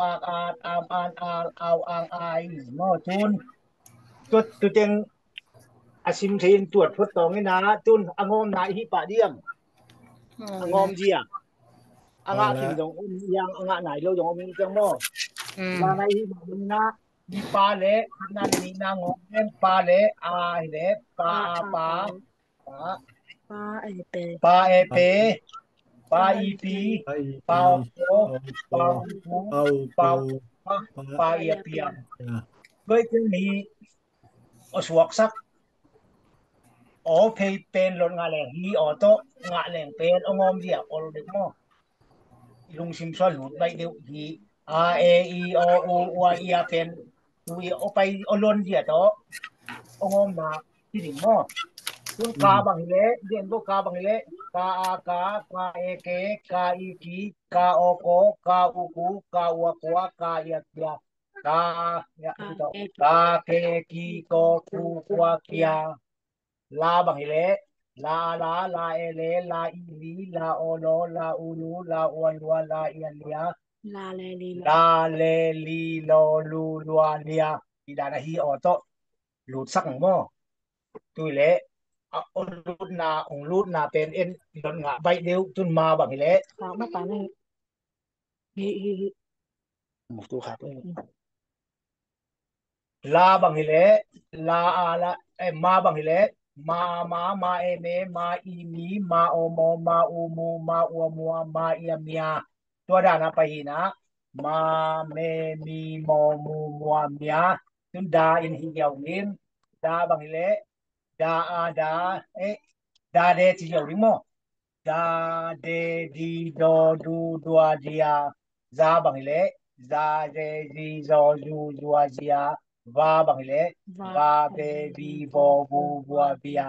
ປາກອາດ ອາມອານອາລ ອາວອ່າງອາຍ ງໍຈູນ ຈົດຕຸເຕັງ ອາຊິມເທນ ຈວດ ພົດຕອງ ໃນນາ ຈຸນ ອະງອມນາ ອີຫິປະດຽມ ອະງອມເຈຍ ອະງະ ເອີ ເຂັມ ຢອງ ອົມ ຍາງ ອະງະ ນາຍ ໂລ ຢອງ ອົມ ເຈັງ ມໍ ອືມ ລາ ນາຍ ອີຫິ ນາ ມີ ປາ ແລ ຄັດ ນາ ມີ ນາ ງອ ແຮງ ປາ ແລ ອາ ແລ ປາ ອາ ປາ ປາ ປາ ແອ ເປ ປາ ແອ ເປ ປາ ອີ ປີ ປາ ອີ ປາ ໂອ ໂກ ປາ ໂອ ກູ ປາ ໂອ ປາ ປາ ເອຍ ປຽ ເອີ ເຄີຍຈຶ່ງມີ ໂອ ສວກ ສັກ ໂອ ເພ ເປນ ລົດ ງະ ແລງ ຮີ ໂອ ໂຕ ງະ ແລງ ເປນ ໂອ ງອມ ເຈຍ ໂອ ເດັກ ມໍ ລຸງຊິມຊອນ ຫລູດ ໃບ ເດວ ຮີ ອາ ເອ ອີ ໂອ ອູ ອວ ເອຍ ເປັນ ອຸ ເອ ໂອ ໄປ ໂອ ລົນ ເຈຍ ໂຕ ໂອ ງອມ ນາ ທີ່ດິນ ມໍ ຄຸນ ກາ ບັງ ເລ ເດນ ໂຕ ກາ ບັງ ເລ ກາ ອາ ກາ ກາ ເອ ເກ ກາ ອີ ກີ ກາ ໂອ ໂກ ກາ ອູ ກູ ກາ ອົວ ກົວ ກາ ເອຍ ເກຍ ກາ ກາ ເອ ກາ ເກ ກີ ໂກ ກູ ກົວ ເກຍ ລາ ບັງ ເຮ ເລ ລາ ອາ ລາ ລາ ເອ ເລ ລາ ອີ ລີ ລາ ໂອ ໂລ ລາ ອູ ລູ ລາ ອົວ ລົວ ລາ ເອຍ ເລຍ ລາ ແລ ລີ ໂລ ລາ ແລ ລີ ໂລ ລູ ລົວ ເລຍ ອີ ດາ ນະ ຮີ ໂອ ໂຕ ລູດ ສັກ ງໍ ຕຸ້ຍ ເລ ອະ ໂອ ລູດ ນາ ອົງ ລູດ ນາ ເປັນ ເອັນ ລົດ ງະ ໃບ ເດວ ຈຸນ ມາ ບັງ ເຮ ເລ ຂາວ ມາ ປານ ນີ້ ຮີ ຮີ ຮີ ໝູ ຕູ້ ຄັບ ເອີ ອືມ ລາ ບັງ ເຮ ເລ ລາ ອາ ລາ ເອີ ມາ ບັງ ເຮ ເລ ມາ ອາ ມາ ມາ ເອ ເມ ມາ ອີ ມີ ມາ ໂອ ໂມ ມາ ອູ ມູ ມາ ອົວ ມົວ ມາ ເອຍ ເມຍ ຕົວ ດາ ນະ ປະ ຮີ ນະ ມາ ເມ ມີ ໂມ ມູ ມົວ ເມຍ ຈຸນ ດາ ອິນ ຮີ ຢຽວ ຍິນ ດາ ບັງ ເຮ ເລ ດາ ອາ ດາ ເອ ດາ ເດ ຈີ ຢຽວ ລິງ ມໍ ດາ ເດ ດີ ໂດ ດູ ດັວ ເດຍ ຈາ ບັງ ເຮ ເລ ຈາ ເຈ ຈີ ໂຈ ຈູ ຈົວ ເຈຍ ວາ ບັງ ເຮ ເລ ວາ ວາ ເບ ເບ ບີ ໂບ ບູ ບົວ ເບຍ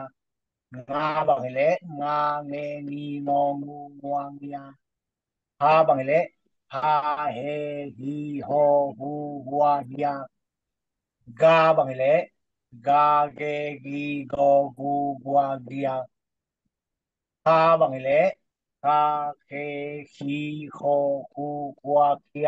ງາ ບັງ ເຮ ເລ ງາ ເງ ງີ ງໍ ງູ ງົວ ເງຍ ຮາ ບັງ ເຮ ເລ ຮາ ເຮ ຮີ ໂຮ ຮູ້ ຫົວ ເຮຍ ກາ ບັງ ເຮ ເລ ກາ ເກ ກີ ໂກ ກູ ກົວ ເກຍ ຄາ ບັງ ເຮ ເລ ຄາ ເຄ ຄີ ໂຄ ຄູ ຄົວ ເຄຍ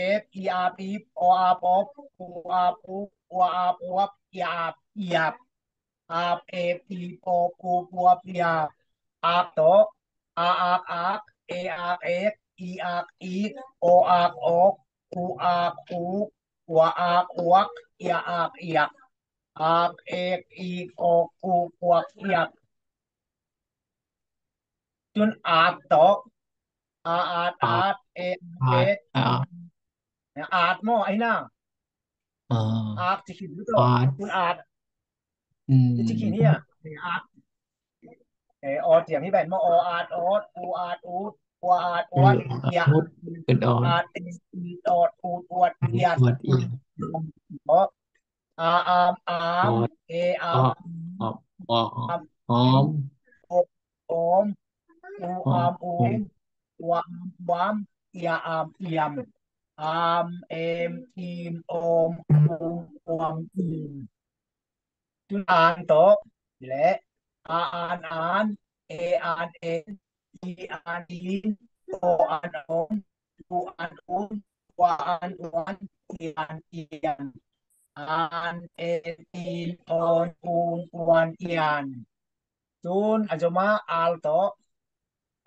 ປັບ ອີ ອາ ປິບ ອໍ ອາ ປໍ ປູ ອາ ປູ ປົວ ອາ ປົວບ ອີ ອາບ ອຽບ ອາ ເປັບ ອີ ປໍ ປູ ປົວບ ອຽບ ອາກໂຕ ອາອາກອາກ ເອອາກເອກ ອີອາກອີກ ໂອອາກໂອກ ອູອາກອູກ ວາອາກອວກ ຢາອາກຢາກ ອາກເອກອີກໂອກອູກອວກຢາກ ຈຸນອາດໂຕ ອາອາດອາດ ເອອາດເອກ ອາອາດໝໍ້ ໄອ້ນາ ອາ ອາກຊິກິນຢູ່ໂຕ ອາດ ອາດ ອືມ ຊິກິນເຮຍ ອາດ ເອ ອອດສຽງທີ່ແບນ ມ ອ ອາດອອດ ອູອາດອູດ ອວາອາດອວດ ອາດ ເປັນອອດ ອາດ ເອ ອີ ອອດ ອູດ ອວດ ອຽດ ອວດ ອຽດ ອອດ ອາອາມອາມ ເອອາ ອອມ ອອມ ອອມ ໂອມ ອອມ ອູອາມອູມ ອວາອາມອວາມ ອຽອາມອຽມ ອາມ ເອມ ອີມ ໂອມ ອູມ ອວມ ອີມ ຈຸນອານໂຕ ແລະ ອາອານອານ ເອອານເອນ ອີອານອີນ ໂອອານໂອນ ອູອານອູນ ອວາອານອວນ ອີອານອີນ ອານເອນອີນ ໂອນອູນ ອວນອຽນ ຈູນ ອາຈຸມາ ອາລໂຕ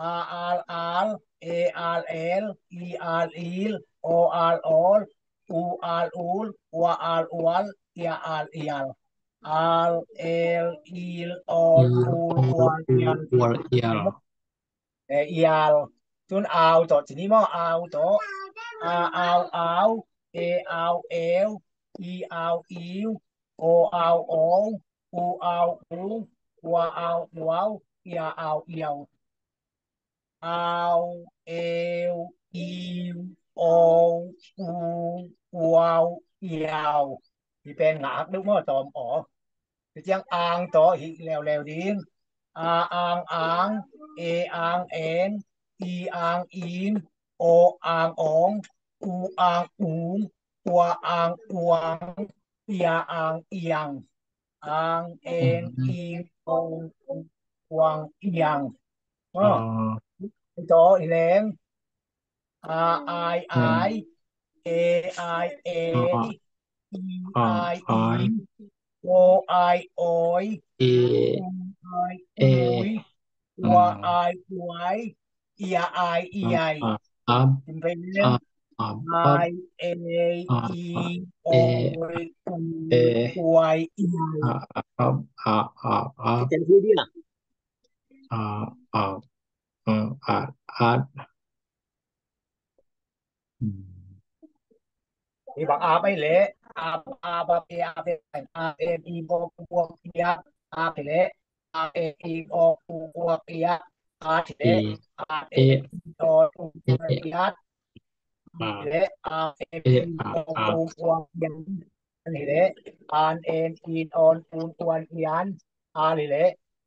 ອາອາລອາລ ເອອາລເອລ ອີອາລອີລ ໂອອາລໂອລ ອູອາລອູລ ອວາອາລອວລ ເອຍອາລເອຍ ອາລເອລອີລ ອອລອູລ ອວາເອຍ ເອຍອາລ ເອຍອາລ ຈຸນອາວໂຕ ທີນີ້ໝໍ້ ອາວໂຕ ອາອາວອາວ ເອອາວເອວ ອີອາວອີວ ໂອອາວໂອວ ອູອາວອູ ອວາອາວອວາວ ເອຍອາວເອຍວ ອາວເອວອີວ ໂອວອູ ອວາວເອຍວ ທີ່ແປງງາກດຸໝໍ້ຕອມອໍ ຄືຈັ່ງອາງໂຕ ຫິແລ້ວແລ້ວດິງ ອາອາງອາງ ເອອາງເອງ ອີອາງອີງ ໂອອາງໂອງ ອູອາງອູງ ອວາອາງອວາງ ເອຍອາງເອຍງ ອາງເອງອີງ ໂອງອູ ອວາງເອຍງ ອໍ ຕໍ່ອີແລງ ອາອາຍອາຍ ເອອາຍເອຍ ອີອາຍອີ ໂອອາຍໂອຍ ເອອາຍເອຍ ອວາອາຍອວາຍ ເອຍອາຍເອຍ ອາ ອາ ເປັນເພງ ອາ ອາຍເອຍອີ ໂອຍອູ ເອ ອວາຍເອຍ ອາ ອາ ອາ ອາ ເປັນເພງ ອາ ອາ ອາ ອາ ອາ ອືມ ມີບັກອາບໄປແຫຼະ ອາບ ອາບ ອາບ ເອ ອາບ ເອ ອາບ ເອ ອີ ໂອ ກູ ກວກ ເອຍ ອາບ ອາບ ເອ ແຫຼະ ອາບ ເອ ອີ ໂອ ກູ ກວກ ເອຍ ອາບ ເອ ແຫຼະ ອາບ ເອ ເອ ອີ ໂອ ກູ ກວກ ເອຍ ອາບ ເອ ແຫຼະ ອາບ ເອ ເອ ອີ ໂອ ອາ ກູ ກວກ ເອຍ ອັນນີ້ແຫຼະ ອານ ເອນ ອີນ ອອນ ອູນ ອວນ ເອຍ ອານີ້ແຫຼະ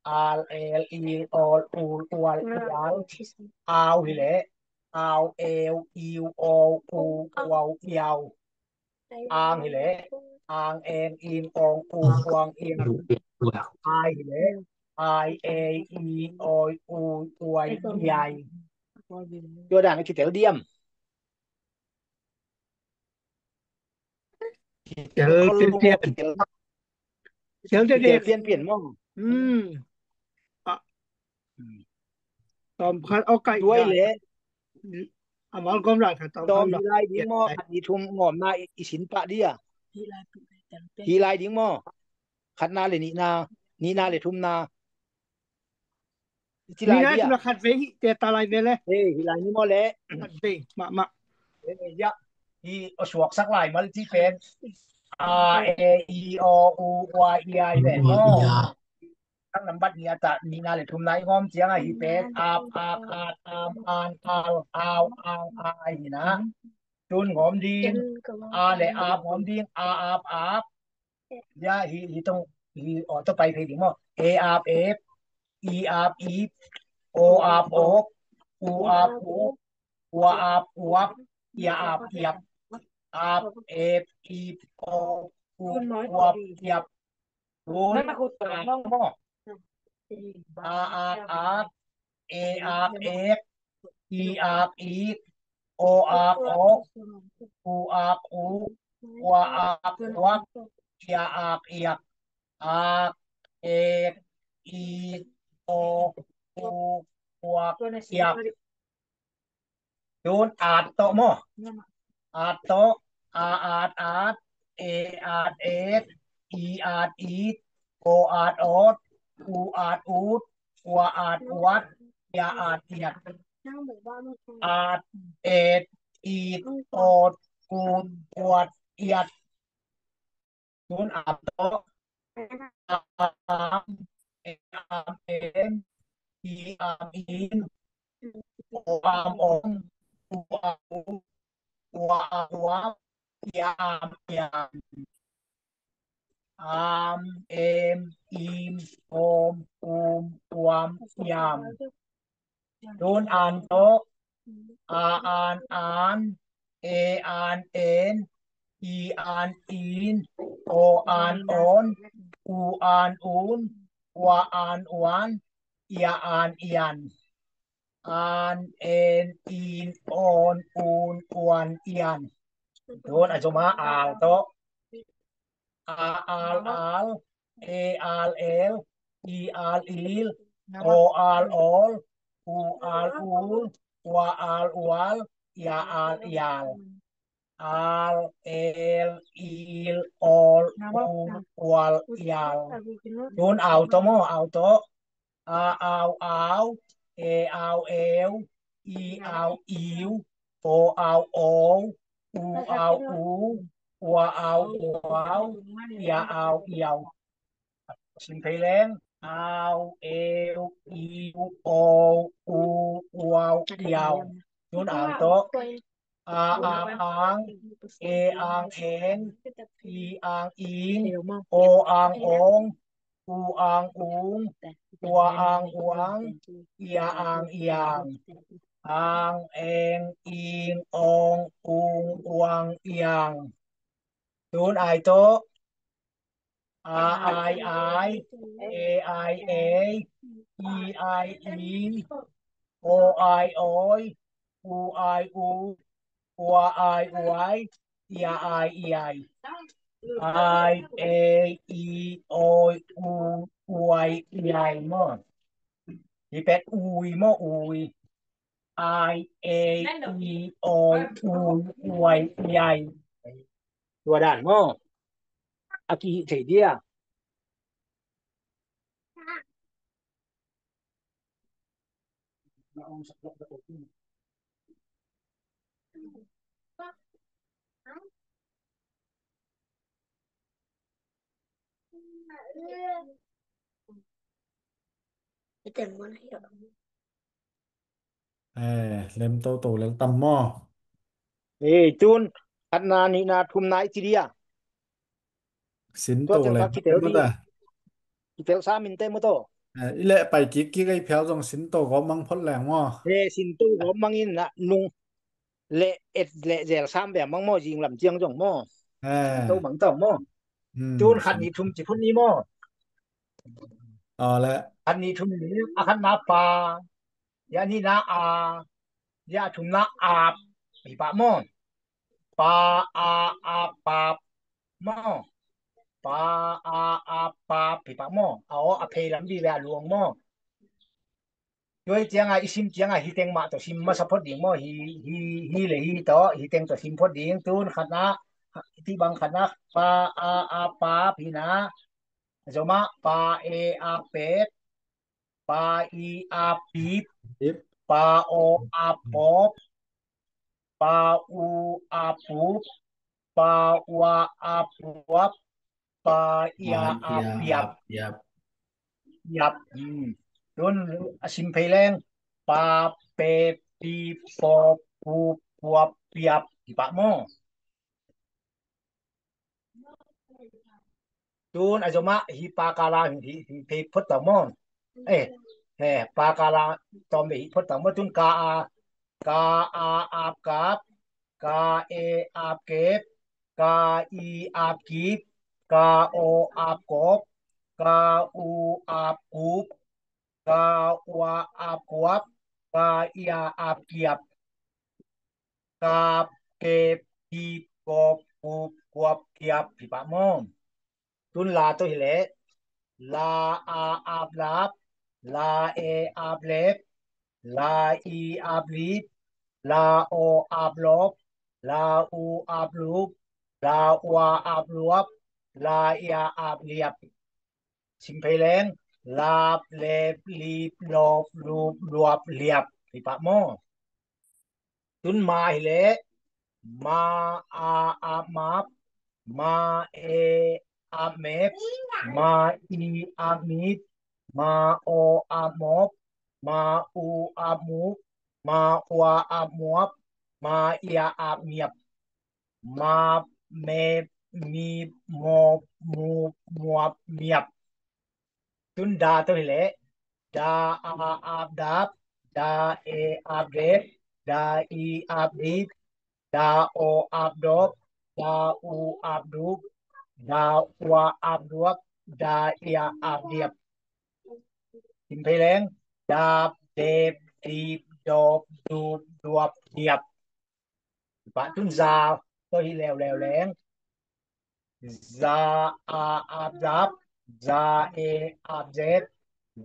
ອາລ ແອລ ອີລ ອອລ ອູລ ອວນ ເອຍ ອາວນີ້ແຫຼະ ອາວ ແອວ ອີວ ໂອວ ອູ ອວາວ ເອຍ ອາງນີ້ແຫຼະ ອາງ ແອງ ອີງ ອອງ ອູ ອວງ ເອຍ ອາຍນີ້ແຫຼະ ອາຍ ແອຍ ອີ ອອຍ ອູ ອວຍ ເອຍ ໂຈດານ ຄິດແຕ່ລະດຽມ ເອີ ປ່ຽນ ເຈີແຕ່ ເປັນປ່ຽນໝໍ້ ອືມ ອາ ອືມ ຕອມຄັນເອົາໄກ່ ດ້ວຍແຫຼະ ອາມາກອມຫຼາຍ ຕອມຮີລາຍດິງໝໍ້ ຄັນອີທຸມງອມນາ ອີສິນປະເດຍ ຮີລາຍດິງໝໍ້ ຄັນນາເລນິນາ ນິນາເລທຸມນາ ທີ່ລາຍເດຍ ມີນາຈຸລະຄັດເວ ເຕຕາລາຍເວແລ ເອ ທີ່ລາຍນີ້ໝໍ້ແລ ຄັດເວ ມະ ມະ ເອ ຍະ ທີ່ອະສວກສັກລາຍມາທີ່ເປັນ ອາ ເອ ອີ ໂອ ອູ ອວາ ເອຍ ແມ່ນບໍ່ ທັງນຳບັດນີ້ອາຕະ ມີນາເລທຸມນາຍງອມຈຽງ ອາ ທີ່ເປັນ ອາບ ອາກ ອາດ ອາມ ອານ ອາລ ອາວ ອາງ ອາຍ ນີ້ນະ ຈົນງອມດີ ອາ ແລະ ອາບ ງອມດີ ອາ ອາບ ອາບ ຢາ ຮີ ຮີຕ້ອງ ຮີ ອໍ ຕໍ່ໄປເພງອີກໝໍ້ ເອອາບເອບ ອີອາບອີບ ໂອອາບໂອບ ອູອາບອູບ ອວາອາບອວບ ເອຍອາບເອບ ອາບເອບອີບໂອບອູບອວບອຽບ ໂອ້ຍ ອາອາບອາບ ເອອາບເອກ ອີອາບອີກ ໂອອາບໂອກ ອູອາບອູກ ອວາອາບອວກ ເອຍອາບເອຍກ ອາກເອກ ອີກ ໂອກ ອວກ ອຽບ. ໂດນອາດໂຕະໝໍ ອາດໂຕະ ອາອາດອາດ ເອອາດເອດ ອີອາດອີດ ໂອອາດໂອດ ອູອາດອູດ ອວອາດອວດ ຢາອາດຢຽດ ອາດເອດ ອີດ ໂອດ ອູດ ອວດ ຢຽດ. ໂດນອາມໂຕະ ອາອາມ ເອອາມເອນ ອີອາມອີນ ໂອອາມໂອນ ອູອາມອູ ອວອາມອວບ ຢາອາມຢາມ ອາມເອມອີມ ໂອມອູມ ອວມຢາມ. ໂດນອານໂຕະ ອາອານອານ ເອອານເອນ ອີອານອີນ ໂອອານໂອນ ອູອານອູນ ອວອານອວນ ຢາອານຢຽນ ອານເອນອີນໂອນອູນອວນຢຽນ. ໂດນອາໂຊມາອາວໂຕະ ອາອາລອາລ ເອອາລເອລ ອີອາລອີລ ໂອອາລໂອລ ອູອາລອູລ ອວອາລອວລ ຢາອາລຢາລ ອາລເອລອີລໂອລອູອວລຢາລ. ໂດນອາວໂຕະໝໍ ອາວໂຕະ ອາອາວອາວ ເອອາວເອວ ອີອາວອີວ ໂອອາວໂອວ ອູອາວອູ ອວອາວອວ ຢາອາວຢຽວ. ຊິມໄພແລງ ອາວເອວອີວໂອວອູອວວຢາວ. ໂດນອາວໂຕະ ອາອາງອາງ ເອອາງເອງ ອີອາງອີງ ໂອອາງໂອງ ອູອາງອູງ ອວອາງອວງ ຢາອາງຢາງ ອາງເອງອີງອອງອູງອວງຢາງ. ໂດນອາຍໂຕະ ອາອາຍອາຍ ເອອາຍເອ ອີອາຍອີ ໂອອາຍໂອຍ ອູອາຍອູ ອວອາຍອວຍ ຢາອາຍຢາຍ ອາຍເອອີໂອຍອູອວຍຢາຍ. ໝໍ ທີ່ແປດອູຍ ໝໍ ອູຍ ອາຍເອອີໂອຍອູອວຍຢາຍ. ຕົວດ່ານ ໝໍ ອາກິເທເດຍ. ເອີ ເລັມໂຕໂຕແລ້ວຕຳໝໍ. ເອີ ຈູນ ອັດນານິນາທຸມນາອິທິເດຍ ສິນໂຕແລ້ວ ກິເຕວສາມິນເຕມຸໂຕ. ເອີ ອີແລະໄປກິກກິກໄອແພວຈອງສິນໂຕກໍມັງພົດແລງໝໍ. ເອ ສິນໂຕກໍມັງອິນນະນຸງ ແລະ ເອັດ ແລະ ແຈລສາມແບບມັງໝໍ ຍິງລຳຈຽງຈອງໝໍ. ເອີ ສິນໂຕມັງຕ້ອງໝໍ. ອືມ ຈູນຂັນນີ້ທຸມຈິພຸດນີ້ໝໍ. ເອົາແລະ ຂັນນີ້ທຸມນີ້ ອາຂັນນາປາ ຍານີ້ນາອາ ຍາທຸມນາອາບ ປີປະໝໍ. ປາອາອາບປາບໝໍ. ປາອາອາບປາບ ປີປະໝໍ. ເອົາອະເພລຳບີແວອາລວງໝໍ. ໂດຍຈຽງອາ ອີຊິມຈຽງອາ ຮີເຕັງມະໂຕ ຊິມມະສະໂພດດິງໝໍ. ຮີ ຮີ ຮີເລ ຮີໂຕ ຮີເຕັງໂຕ ຊິມໂພດດິງ. ຕູນຂະນະ ທິບັງຂະນະ ປາອາອາບປາບ ພີນາ ໂຊມະ ປາເອອາບເປບ ປາອີອາບປີບ ປາໂອອາບປອບ ປາອູອາບປູບ ປາອວາອາບປວບ ປາເອຍາອາບປຽບ ປຽບ ອືມ. ໂດນອາຊິມໄພແລງ ປາເປປີປອບປູບປວບປຽບ ທີ່ປະໝໍ. ຕູນອາໂຊມະ ຮີປາກາລາ ຮີ ຮີ ຮີ ຮີໂພດຕອງໝໍ. ເອ ເອ ປາກາລາ ຕອມເອ ຮີໂພດຕອງໝໍ. ຕູນກາອາ ກາອາອາບກາບ ກາເອອາບເກັບ ກາອີອາບກີບ ກາໂອອາບກົບ ກາອູອາບກູບ ກາອວາອາບກວບ ກາເອຍາອາບກຽບ ກາບເກັບກີບກົບກູບກວບກຽບ ທີ່ປະໝໍ. ຕຸນລາໂຕເຮເລ ລາອາອາບລາບ ລາ ເອ ອາບ ເລັບ, ລາ ອີ ອາບ ລີບ, ລາ ໂອ ອາບ ລົບ, ລາ ອູ ອາບ ລູບ, ລາ ອວາ ອາບ ລວບ, ລາ ເອຍ ອາບ ລຽບ. ຊິມໄພແລງ ລາບ ເລັບ ລີບ ລົບ ລູບ ລວບ ລຽບ. ທີ່ປະໝໍ ຕຸນມາ ເຮເລ ມາ ອາ ອາບ ມາບ, ມາ ເອ ອາບ ເມັບ, ມາ ອີ ອາບ ມີບ, ມາ ໂອ ອາບ ມົບ, ມາ ອູ ອາບ ມຸບ, ມາ ອວາ ອາບ ມວບ, ມາ ເອຍ ອາບ ມຽບ. ມາບ ເມັບ ມີບ ມົບ ມຸບ ມວບ ມຽບ. ຕຸນດາ ໂຕເຮເລ ດາ ອາ ອາບ ດັບ, ດາ ເອ ອາບ ເດັບ, ດາ ອີ ອາບ ດິບ, ດາ ໂອ ອາບ ດົບ, ດາ ອູ ອາບ ດຸບ, ດາ ອວາ ອາບ ດວບ, ດາ ເອຍ ອາບ ດຽບ. ຊິມໄພແລງ ດາບ ເດັບ ດິບ ດົບ ດຸບ ດວບ ດຽບ. ປະຕຸນຊາ ໂຕທີ່ແລ້ວແລ້ວແລງ ຊາ ອາ ອາບ ຊາບ, ຊາ ເອ ອາບ ເຊັບ,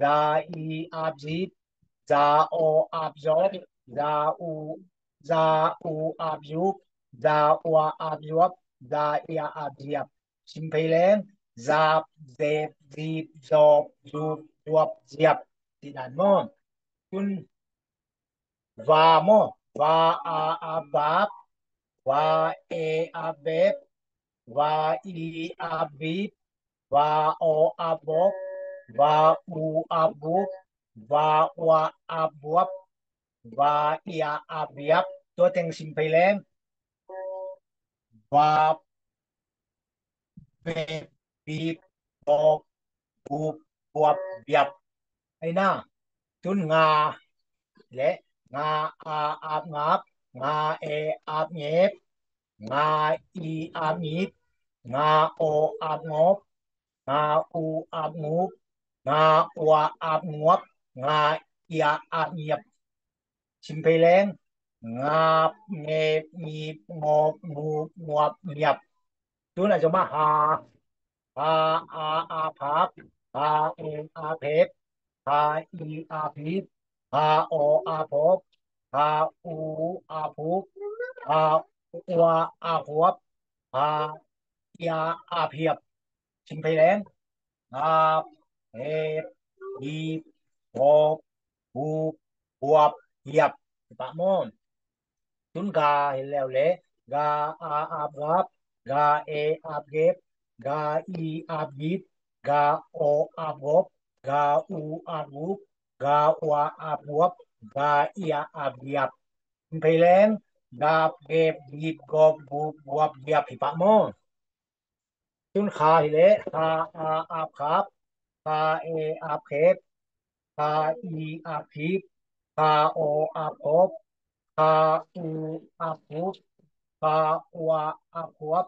ຊາ ອີ ອາບ ຊິບ, ຊາ ໂອ ອາບ ຊອບ, ຊາ ອູ ຊາ ອູ ອາບ ຊຸບ, ຊາ ອວາ ອາບ ຊວບ, ຊາ ເອຍ ອາບ ຊຽບ. ຊິມໄພແລງ ຊາບ ເຊັບ ຊິບ ຊອບ ຊຸບ ຊວບ ຊຽບ. ຕິດດານໝໍ ຕຸນ ວາໝໍ ວາ ອາ ອາບ ວາບ, ວາ ເອ ອາບ ເວັບ, ວາ ອີ ອາບ ວິບ, ວາ ໂອ ອາບ ວົບ, ວາ ອູ ອາບ ວຸບ, ວາ ອວາ ອາບ ວວບ, ວາ ເອຍ ອາບ ວຽບ. ຕົວແຕ່ງຊິມໄພແລງ ວາບ ເວັບ ວິບ ວົບ ວຸບ ວວບ ວຽບ. ໄອນາ ຕຸນງາ ແລະ ງາ ອາ ອາບ ງາບ, ງາ ເອ ອາບ ເຫງັບ, ງາ ອີ ອາບ ຫງິບ, ງາ ໂອ ອາບ ງົບ, ງາ ອູ ອາບ ງົບ, ງາ ອວາ ອາບ ງົວບ, ງາ ເອຍ ອາບ ຫງຽບ. ຊິມໄພແລງ ງາບ ເຫງັບ ຫງິບ ງົບ ງົບ ຫງຽບ. ຕຸນອາດຈະມາ ຫາ ຫາ ອາ ອາບ ຫາບ, ຫາ ເອ ອາບ ເຫັບ, ຫາ ອີ ອາບ ຫິບ, ຫາ ໂອ ອາບ ຫົບ, ຫາ ອູ ອາບ ຫຸບ, ຫາ ອວາ ອາບ ຫວບ, ຫາ ເອຍ ອາບ ຫຽບ. ຊິມໄພແລງ ຫາບ ເຫັບ ຫີບ ຫົບ ຫຸບ ຫວບ ຫຽບ. ປະມອນ ຕຸນກາ ເຫັນແລ້ວແຫຼະ ກາ ອາ ອາບ ກາບ, ກາ ເອ ອາບ ເກັບ, ກາ ອີ ອາບ ກິບ, ກາ ໂອ ອາບ ງົບ, ກາ ອູ ອາບ ຫງຸບ, ກາ ອວາ ອາບ ຫວບ, ກາ ເອຍ ອາບ ຫຽບ. ໄພແລງ ກາບ ເກັບ ກິບ ກົບ ກຸບ ຫວບ ຫຽບ. ປະມອນ ຕຸນຄາ ເຫັນແລ້ວ ຄາ ອາ ອາບ ຄາບ, ຄາ ເອ ອາບ ເຂັບ, ຄາ ອີ ອາບ ຂີບ, ຄາ ໂອ ອາບ ກົບ, ຄາ ອູ ອາບ ກຸບ, ຄາ ອວາ ອາບ ຫວບ,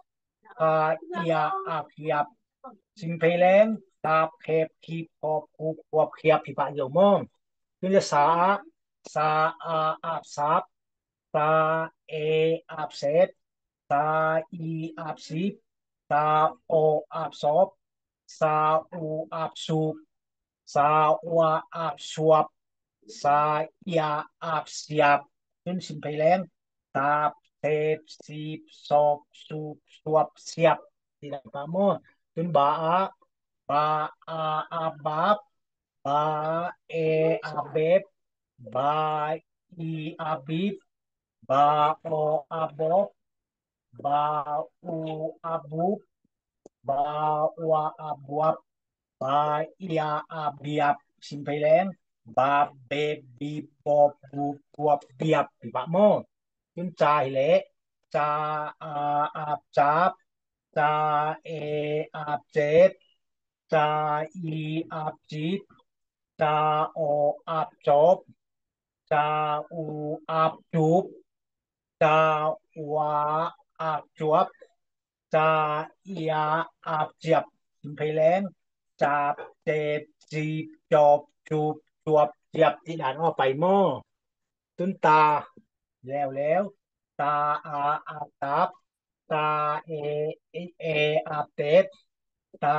ຄາ ເອຍ ອາບ ຫຽບ. ຊິມໄພແລງ ກາບ ເຂັບ ກິບ ກົບ ກຸບ ຫວບ ຫຽບ. ປະໂຫຍກ ມອງ ຕຸນ ຊາ ຊາ ອາ ອາບ ສາບ, ຊາ ເອ ອາບ ເສັບ, ຊາ ອີ ອາບ ສິບ, ຊາ ໂອ ອາບ ສອບ, ຊາ ອູ ອາບ ສຸບ, ຊາ ອວາ ອາບ ສວບ, ຊາ ເອຍ ອາບ ສຽບ. ຈົນສິ້ນໄພແລງ ສາບ ເສັບ ສິບ ສອບ ສຸບ ສວບ ສຽບ. ທີ່ໄດ້ປະໂມດ ຈົນບາ ອາ ບາ ອາ ອາບ ບາບ, ບາ ເອ ອາບ ເບັບ, ບາ ອີ ອາບ ບິບ, ບາ ໂອ ອາບ ບົບ, ບາ ອູ ອາບ ບຸບ, ບາ ອວາ ອາບ ບວບ, ບາ ເອຍ ອາບ ບຽບ. ສິ້ນໄພແລງ ບາບ ເບັບ ບິບ ບົບ ບຸບ ບວບ ບຽບ. ປະໂມດ ຈົນຈາ ເຫັນແລ້ວ ຈາ ອາ ອາບ ຈາບ, ຈາ ເອ ອາບ ເຈັບ, ຈາ ອີ ອາບ ຈິບ, ຈາ ໂອ ອາບ ຈົບ, ຈາ ອູ ອາບ ຈຸບ, ຈາ ວາ ອາບ ຈວບ, ຈາ ເອຍ ອາບ ຈຽບ. ສິ້ນໄພແລງ ຈາບ ເຈັບ ຈິບ ຈົບ ຈຸບ ຈວບ ຈຽບ. ທີ່ດານອອກໄປໝໍ ຕຸນຕາ ແລ້ວແລ້ວ ຕາ ອາ ອາບ ຕັບ, ຕາ ເອ ເອ ອາບ ເຕັບ, ຕາ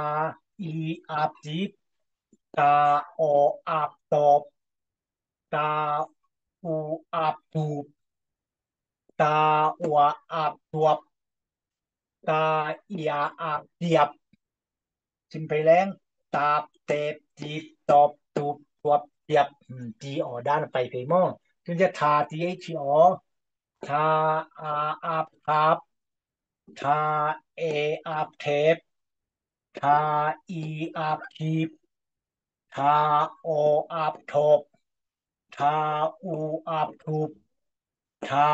ອີ ອາບ ຈິບ, ຕາ ອໍ ອາບ ຕອບ, ຕາ ອູ ອາບ ຕູບ, ຕາ ວາ ອາບ ຕວບ, ຕາ ຢາ ອາບ ຕຽບ. ຊິມໄປແລງ ຕາບ ເຕັບ ຕີບ ຕອບ ຕູບ ຕວບ ຕຽບ. ອືມ ຈີ ອໍ ດານ ໄປເພໝໍ. ຈຸນຈະ ທາ ທີເອັດ ອໍ ທາ ອາ ອາບ ທາບ, ທາ ເອ ອາບ ເທັບ, ທາ ອີ ອາບ ທີບ, ທາ ໂອ ອາບ ທົບ, ທາ ອູ ອາບ ທຸບ, ທາ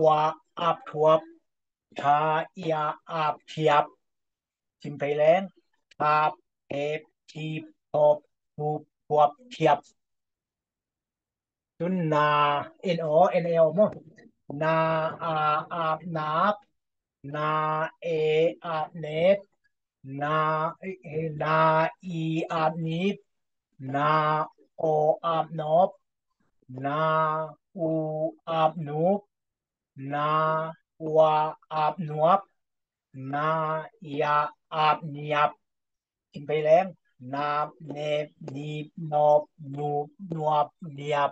ວາ ອາບ ທົວບ, ທາ ຢາ ອາບ ທຽບ. ຊິມໄປແລງ ທາບ ເທັບ ທີບ ທົບ ທູບ ທວບ ທຽບ. ຈຸນ ນາ ເອັນ ອໍ ເອັນ ອໍ ມະ ນາ ອາ ອາບ ນາບ, ນາ ເອ ອາບ ເນັບ, ນາ ນາ ອີ ອາບ ນີບ, ນາ ໂອ ອາບ ນໍບ, ນາ ອູ ອາບ ນູບ, ນາ ວາ ອາບ ນວບ, ນາ ຢາ ອາບ ນຽບ. ກິນໄປແລງ ນາບ ເນັບ ນີບ ນໍບ ນູບ ນວບ ນຽບ.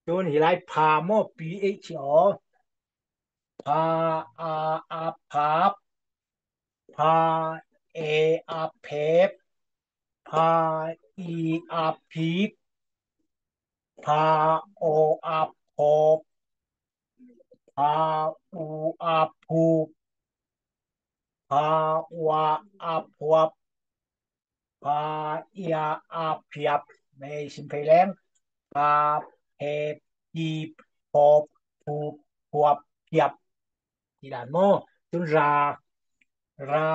ໂຕນີ້ຫຼາຍ ພາ ມໍ ພີ ເອັດ ທີ ອໍ ພາ ອາ ອາບ ພາບ, ພາ ເອ ອາບ ເພັບ, ພາ ອີ ອາບ ພີບ, ພາ ໂອ ອາບ ໂພບ, ພາ ອູ ອາບ ພູບ, ພາ ວາ ອາບ ພວບ, ພາ ຢາ ອາບ ພຽບ. ໃນຊິມໄພແລງ ພາບ ເພັບ ຈີບ ໂພບ ພູບ ພວບ ພຽບ. ທີ່ດ້ານມໍ ຈຸນ ຣາ ຣາ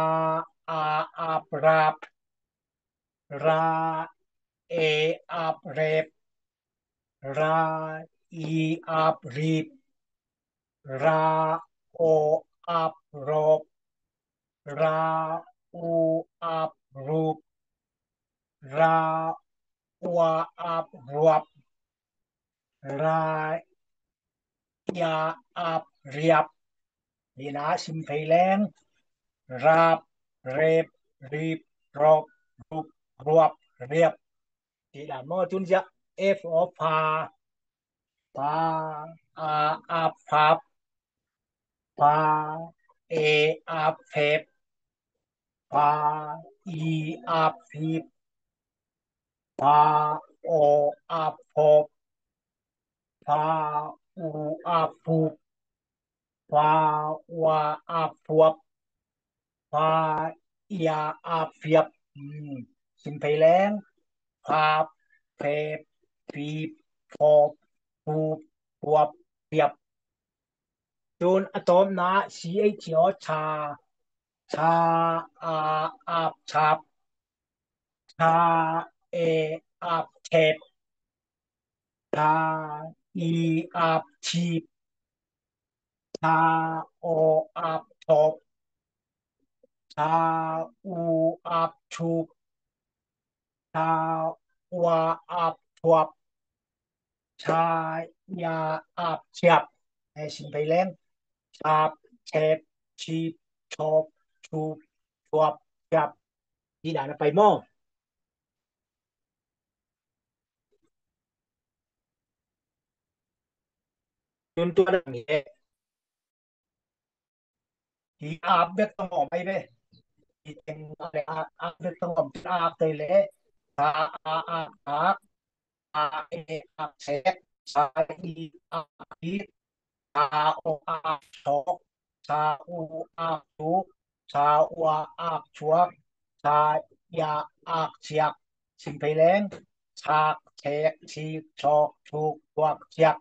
ອາ ອາບ ຣາບ, ຣາ ເອ ອາບ ເຣັບ, ຣາ ອີ ອາບ ຣີບ, ຣາ ໂອ ອາບ ໂຣບ, ຣາ ອູ ອາບ ຮູບ, ຣາ ວາ ອາບ ຣວບ, ຣາ ຢາ ອາບ ຣຽບ. ນີ້ນະ ຊິມໄພແລງ ຣາບ ເຣັບ ຣີບ ໂຣບ ຮູບ ຣວບ ຣຽບ. ທີ່ດ້ານມໍ ຈຸນ ຈະ ເອັຟ ອໍ ພາ, ພາ ອາ ອາບ ພາບ, ພາ ເອ ອາບ ເພັບ, ພາ ອີ ອາບ ພີບ, ພາ ໂອ ອາບ ໂພບ, ພາ ອູ ອາບ ພູບ, ພາ ວາ ອາບ ພວບ, ພາ ຢາ ອາບ ຟຽບ. ອືມ ຊິມໄພແລງ ພາບ ເພັບ ຟີບ ໂພບ ພູບ ພວບ ຟຽບ. ໂຕນອະຕອມນະ ຊີ ເອັດ ທີ ອໍ ຊາ, ຊາ ອາ ອາບ ຊາບ, ຊາ ເອ ອາບ ເທັບ, ຊາ ອີ ອາບ ທີບ, ຊາ ໂອ ອາບ ທົບ, ຊາ ອູ ອາບ ທູບ, ຊາ ວາ ອາບ ທົວບ, ຊາ ຢາ ອາບ ທຽບ. ໃຫ້ຊິມໄພແລງ ຊາບ ເທັບ ທີບ ທົບ ທູບ ທວບ ທຽບ. ທີ່ດ້ານໄປມໍ ຈົນຕົວນັ້ນແຫຼະ ທີ່ອາບເວກຕະງອມໄປເວ ທີ່ເຕັງອາບ ອາບເວກຕະງອມ ອາບໄດ້ແຫຼະ ຊາ ອາ ອາບ ອາກ, ຊາ ເອ ອາບ ແຊກ, ຊາ ອີ ອາບ ອີດ, ຊາ ໂອ ອາບ ຊອກ, ຊາ ອູ ອາບ ຊູກ, ຊາ ວາ ອາບ ຊວກ, ຊາ ຢາ ອາບ ຊຽກ. ຊິມໄພແລງ ຊາກ ແຊກ ຊີກ ຊອກ ທູກ ຄວັກ ຊຽກ.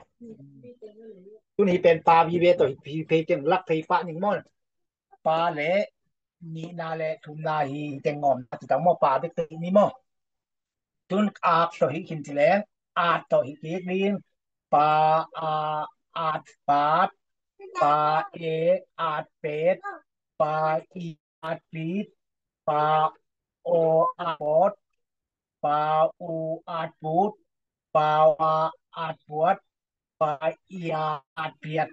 ໂຕນີ້ເປັນປາວີເວໂຕ ພີເພເຈັງລັກເພປະນິງມໍ ປາແລະ ນິນາແລະ ທຸມນາຮີແຕງງອມ ຕິຕັງມໍ ປາເບກເຕມີມໍ. ຈຸນ ອາກ ໂຕຫິກິນຕິແລງ ອາດ ໂຕຫິກິດລີງ ປາ ອາ ອາດ ປາດ, ປາ ເອ ອາດ ເປັດ, ປາ ອີ ອາດ ປີດ, ປາ ໂອ ອາດ ປອດ, ປາ ອູ ອາດ ປູດ, ປາ ວາ ອາດ ປວດ, ປາ ຢາ ອາດປຽດ.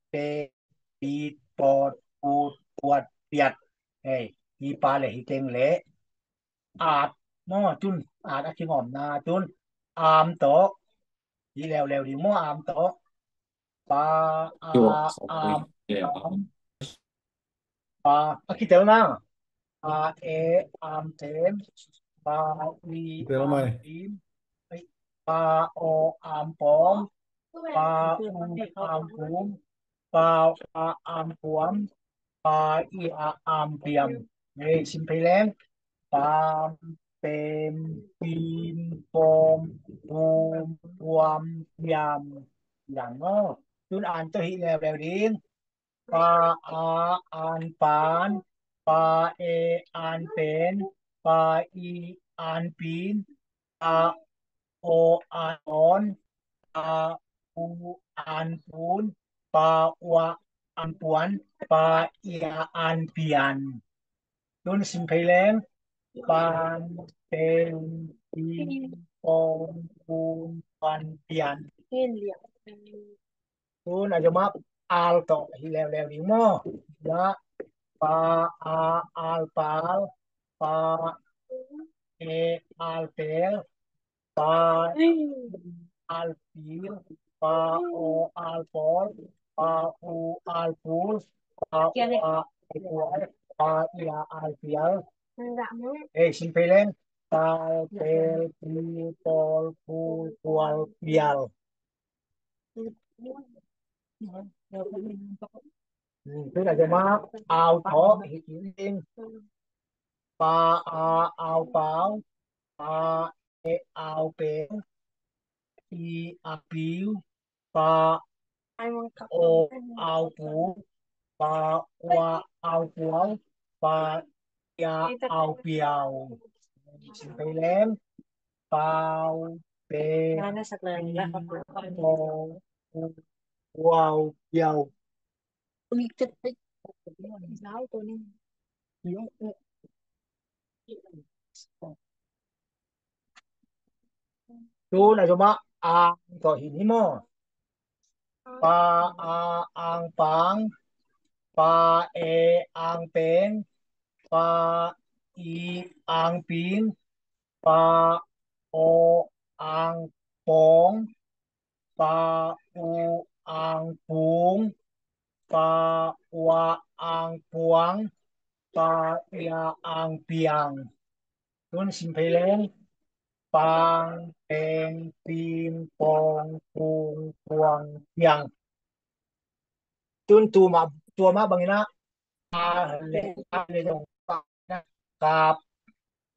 ເປັດ ປີດ ປອດ ປູດ ປວດ ປຽດ. ເອີ ອີປາແລະອີເຕັງແລະ ອາດ ມໍ ຈຸນ ອາດ ອາ ຄິງອອມນາ ຈຸນ ອາມໂຕ ອີແລ້ວແລ້ວດີ ມໍ ອາມໂຕ ປາ ອາ ອາມ ອາມ ປາ ອາ ຄິເຕີນາ ປາ ເອ ອາມເຕັນ ປາ ອີ ເຕີນມາໃໝ່ ອາມປີມ ປາ ໂອ ອາມປອມ ປາ ອູ ອາມປູມ ປາ ອາ ອາມປວມ ປາ ອີ ອາ ອາມປຽມ ເອີ ຊິມໄພແລງ ປາມ ເປມ ປີມ ປອມ ປູມ ປວມ ປຽມ ຢ່າງເນາະ ຈຸນອານໂຕຫິແລ້ວແລ້ວດີ ປາ ອາ ອານປານ ປາ ເອ ອານເປັນ ປາ ອີ ອານປີນ ປາ ໂອ ອານອອນ ປາ ອູ ອານປູນ ປາ ອົວ ອານປວນ ປາ ເອຍ ອານປຽນ ໂຕນຊິມໄພແລງ ປານ ເປັນ ປີ ປອນ ປູນ ປວນ ປຽນ ໂຕນອາດມາ ອາລ ໂຕ ຮີແລ້ວແລ້ວດີມໍ ລະ ປາ ອາ ອາລປາລ ປາ ເອ ອາລເປລ ປາ ອາລປີລ ປາ ໂອ ອາລປອລ ປາ ອູ ອາລປູລ ປາ ອາ ອາລປວນ ປາ ເອ ອາລປຽລ ເອີ ຊິມໄພແລງ ປາລ ເປລ ປີລ ປອລ ປູລ ປວນ ປຽລ ອືມ ເພິ່ນອາດຈະມາ ອາວເທາະ ເຮັດກິນເອງ ປາ ອາ ອາວປາວ ປາ ເອ ອາວເປວ ອີ ອາວປີວ ປາ ໂອ ອາວປູ ປາ ອົວ ອາວປວວ ປາ ເອຍ ອາວປຽວ ຊິໄປແລ້ວ ປາວ ເປ ປີ ໂອ ອາວປຽວ ໂຕນະ ໂຕມາ ອາງ ໂຕຫີນ ຫິມ ປາ ອາ ອາງປາງ ປາ ເອ ອາງເປງ ປາ ອີ ອາງປີງ ປາ ໂອ ອາງປອງ ປາ ອູ ອາງປູງ ປາ ອົວ ອາງປວງ ປາ ເອຍ ອາງປຽງ ໂຕນຊິມໄພແລງ ປາງ ແປງ ປີງ ປອງ ປູງ ປວງ ປຽງ ໂຕນໂຕມາ ໂຕມາບັງນະ ອາເລ ອາເລ ກາບ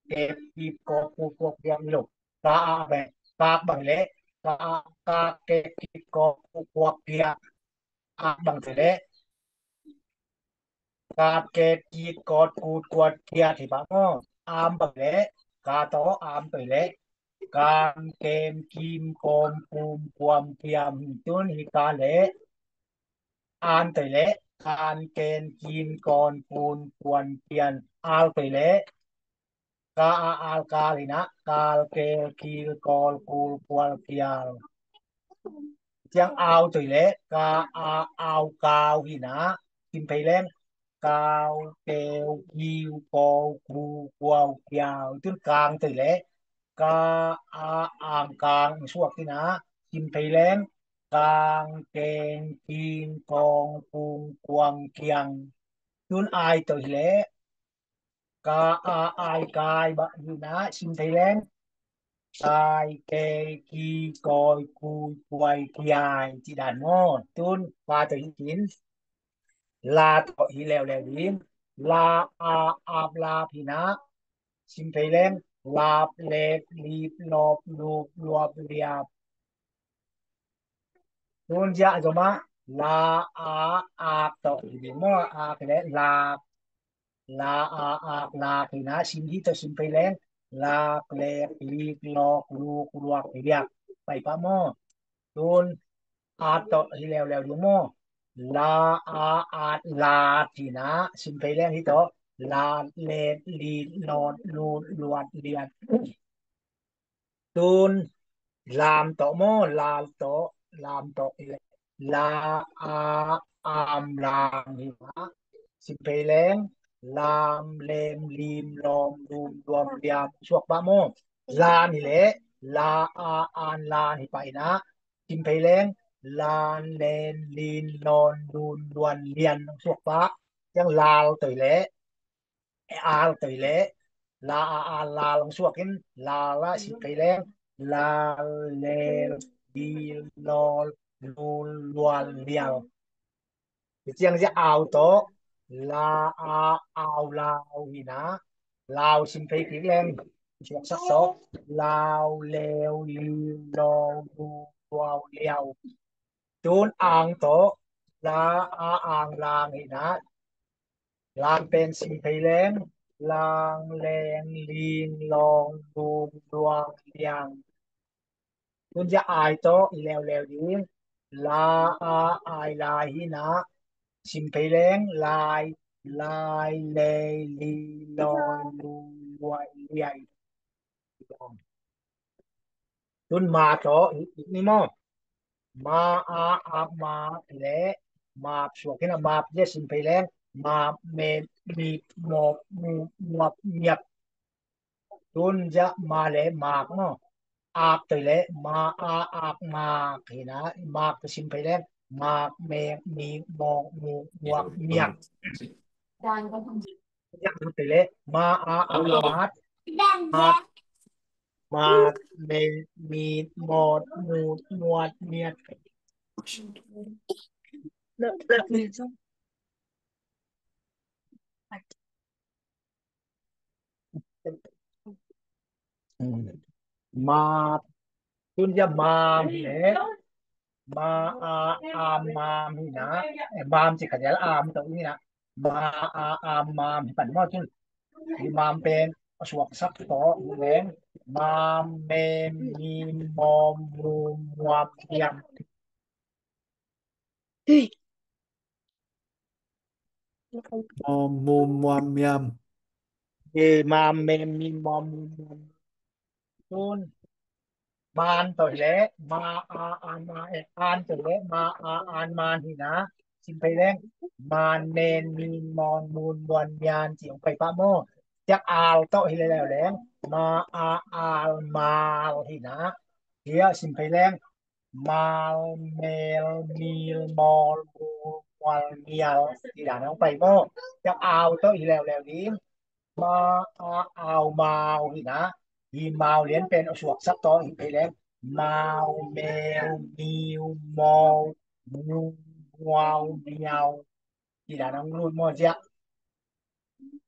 ເກັບ ກີບ ກອບ ກູ ກວກ ກຽກ ໂລ ກາອາແບ ກາບ ບັງແລ ກາອາ ກາບ ເກັບ ກີບ ກອບ ກູ ກວກ ກຽກ ອາບ ບັງ ເສແລ ກາບ ເກັບ ກີດ ກອດ ກູດ ກວດ ກຽດ ທີ່ປາກ ງໍ ອາມ ບັງແລ ກາ ຕອ ອາມ ໂຕແລ ກາມ ເກມ ກີມ ກອມ ກູມ ກວມ ກຽມ ໂຕນ ຮີກາແລ ອານ ໂຕແລ ການ ແກນ ກີນ ກອນ ກູນ ກວນ ກຽນ ອາລ ໂຕແລ ກາອາອາລກາລີນະ ກາລແກລກີລກອລກູລກວລກຽລ ຈຽງອາວໂຕແລ ກາອາອາວກາວຫີນະ ກິນໄພແລງ ກາວແກວກີວກອວກູກວາວກຽວ ໂຕນກາງໂຕແລ ກາອາອາງກາງສວກຫີນະ ກິນໄພແລງ ກາງແກງກີງກອງກຸງກວາງກຽງ ໂຕນອາຍໂຕແລ ກາອາອາຍກາຍ ບະຫືນາ ຊິມໄທແລນ ກາຍແກຍກີກອຍກູຍກວາຍກຽຍ ຈິດານງໍ ຕູນ ປາໂຕຫີນ ລາໂຕຫີແລ້ວແລ້ວດີ ລາອາອາບລາບຫີນາ ຊິມໄທແລນ ລາບແລບລີບລອບລູບລວບລຽບ ຕູນ ຢະ ໂຕມາ ລາອາອາກ ໂຕອີດີມໍ ອາກ ແລະ ລາກ ລາອາອາກ ລາກ ເຫັນນະ ຊິມທີ່ໂຕ ຊິມໄປແລງ ລາກ ແລກ ລີກ ລອກ ລູກ ລວກ ລຽກ ໄປປະມໍ ຕູນ ອາກ ໂຕອີແລ້ວແລ້ວດີມໍ ລາອາອາດ ລາດ ເຫັນນະ ຊິມໄປແລງທີ່ໂຕ ລາດ ແລດ ລີດ ລອດ ລູດ ລວດ ລຽດ ຕູນ ລາມໂຕມໍ ລາໂຕ ລາມໂຕອີແລ ລາອາອາມລາງ ເຫັນນະ ຊິມໄປແລງ ລາມ ແລມ ລີມ ລອມ ລູມ ລວມ ລຽມ ສວກປະໂມ. ລານີ້ແຫຼະ ລາ ອາ ອານ ລານີ້ໄປນະ ຊິມໄພແລງ ລານ ແລນ ລີນ ລອນ ລູນ ລວນ ລຽນ ສວກປະ. ຍັງລາວໂຕແຫຼະ ອາລໂຕແຫຼະ ລາ ອາ ອານ ລາ ລອງສວກເຫັນ ລາ ລາ ຊິມໄພແລງ ລາ ແລ ລີ ລອ ລູ ລວນ ລຽວ. ເປັນຈັ່ງຈະອາວໂຕ ລາ ອາ ອາວ ລາວ ນີ້ນະ ລາວ ຊິມໄພແລງ ສວກສັກໂຕ ລາວ ແລວ ລີ ລອ ລູ ລວນ ລຽວ. ໂຕນອາງໂຕ ລາ ອາ ອາງ ລາງ ນີ້ນະ ລາງເປັນຊິມໄພແລງ ລາງ ແລງ ລີງ ລອງ ລູງ ລວງ ລຽງ. ໂຕນຢາອາຍໂຕ ອີແລວແລວດີ ລາ ອາ ອາຍ ລາຍ ຫີນະ ຊິມໄພແລງ ລາຍ ລາຍ ແລຍ ລີ ລອຍ ລູ ລວຍ ລຽຍ. ໂຕນມາໂຕ ອີກນີ້ໝໍ ມາ ອາ ອາ ມາ ແລະ ມາບ ສວກເຫັນນະ ມາບ ເຍ ຊິມໄພແລງ ມາບ ແມບ ມີບ ມອບ ມູ ມວບ ມຽບ. ໂຕນຢາມາແລະ ມາກເນາະ ອາກໂຕແຫຼະ ມາ ອາ ອາກ ມາກ ເຫັນນະ ມາກ ຊິມໄພແລງ ມາກ ແມກ ມີກ ມອກ ມູກ ມວກ ມຽກ. ຍັງໄປເລີຍ ມາ ອາ ອາ ມາດ ມາດ ແມດ ມີດ ມອດ ມູດ ມວດ ມຽດ. ມາດ ໂຕນຢາມາມແຫຼະ ມາ ອາ ອາມ ມາມ ນີ້ນະ ມາມຊິຂະຫຍາຍ ອາມ ໂຕນີ້ນະ ມາ ອາ ອາມ ມາມ ປັນໝໍ້ຈຸນ ທີ່ມາມເປັນ ສວກສັກໂຕ ແລງ ມາມ ແມມ ມີມ ມອມ ມູມ ມວມ ມຽມ. ມອມ ມູມ ມວມ ມຽມ ເອ ມາມ ແມມ ມີມ ມອມ ມູມ ມວມ ໂຕນ ມານໂຕແຫຼະ ມາ ອາ ອານ ມາ ແອກ ອານໂຕແຫຼະ ມາ ອາ ອານ ມານ ຫີນະ ຊິມໄພແລງ ມານ ແມນ ມີນ ມອນ ມູນ ມວນ ມຽນ ຊິອອກໄປປະໂມ ຈັກອາວໂຕຫີແລ້ວແລງ ມາ ອາ ອານ ມານ ຫີນະ ເດຍ ຊິມໄພແລງ ມານ ແມນ ມີນ ມອນ ມູນ ມວນ ມຽນ ທີລະນ້ອງໄປບໍ່ ຈັກອາວໂຕອີແລ້ວແລ້ວນີ້ ມາ ອາ ອາວ ມາວ ນີ້ນະ ມີມາວລຽນເປັນ ເອົາສວກສັກໂຕອີໄປແລ້ວ ມາວ ແມວ ມີວ ມອວ ມູ ມວາວ ມຽວ. ອີຫຼານອງລູດມໍເຈຍ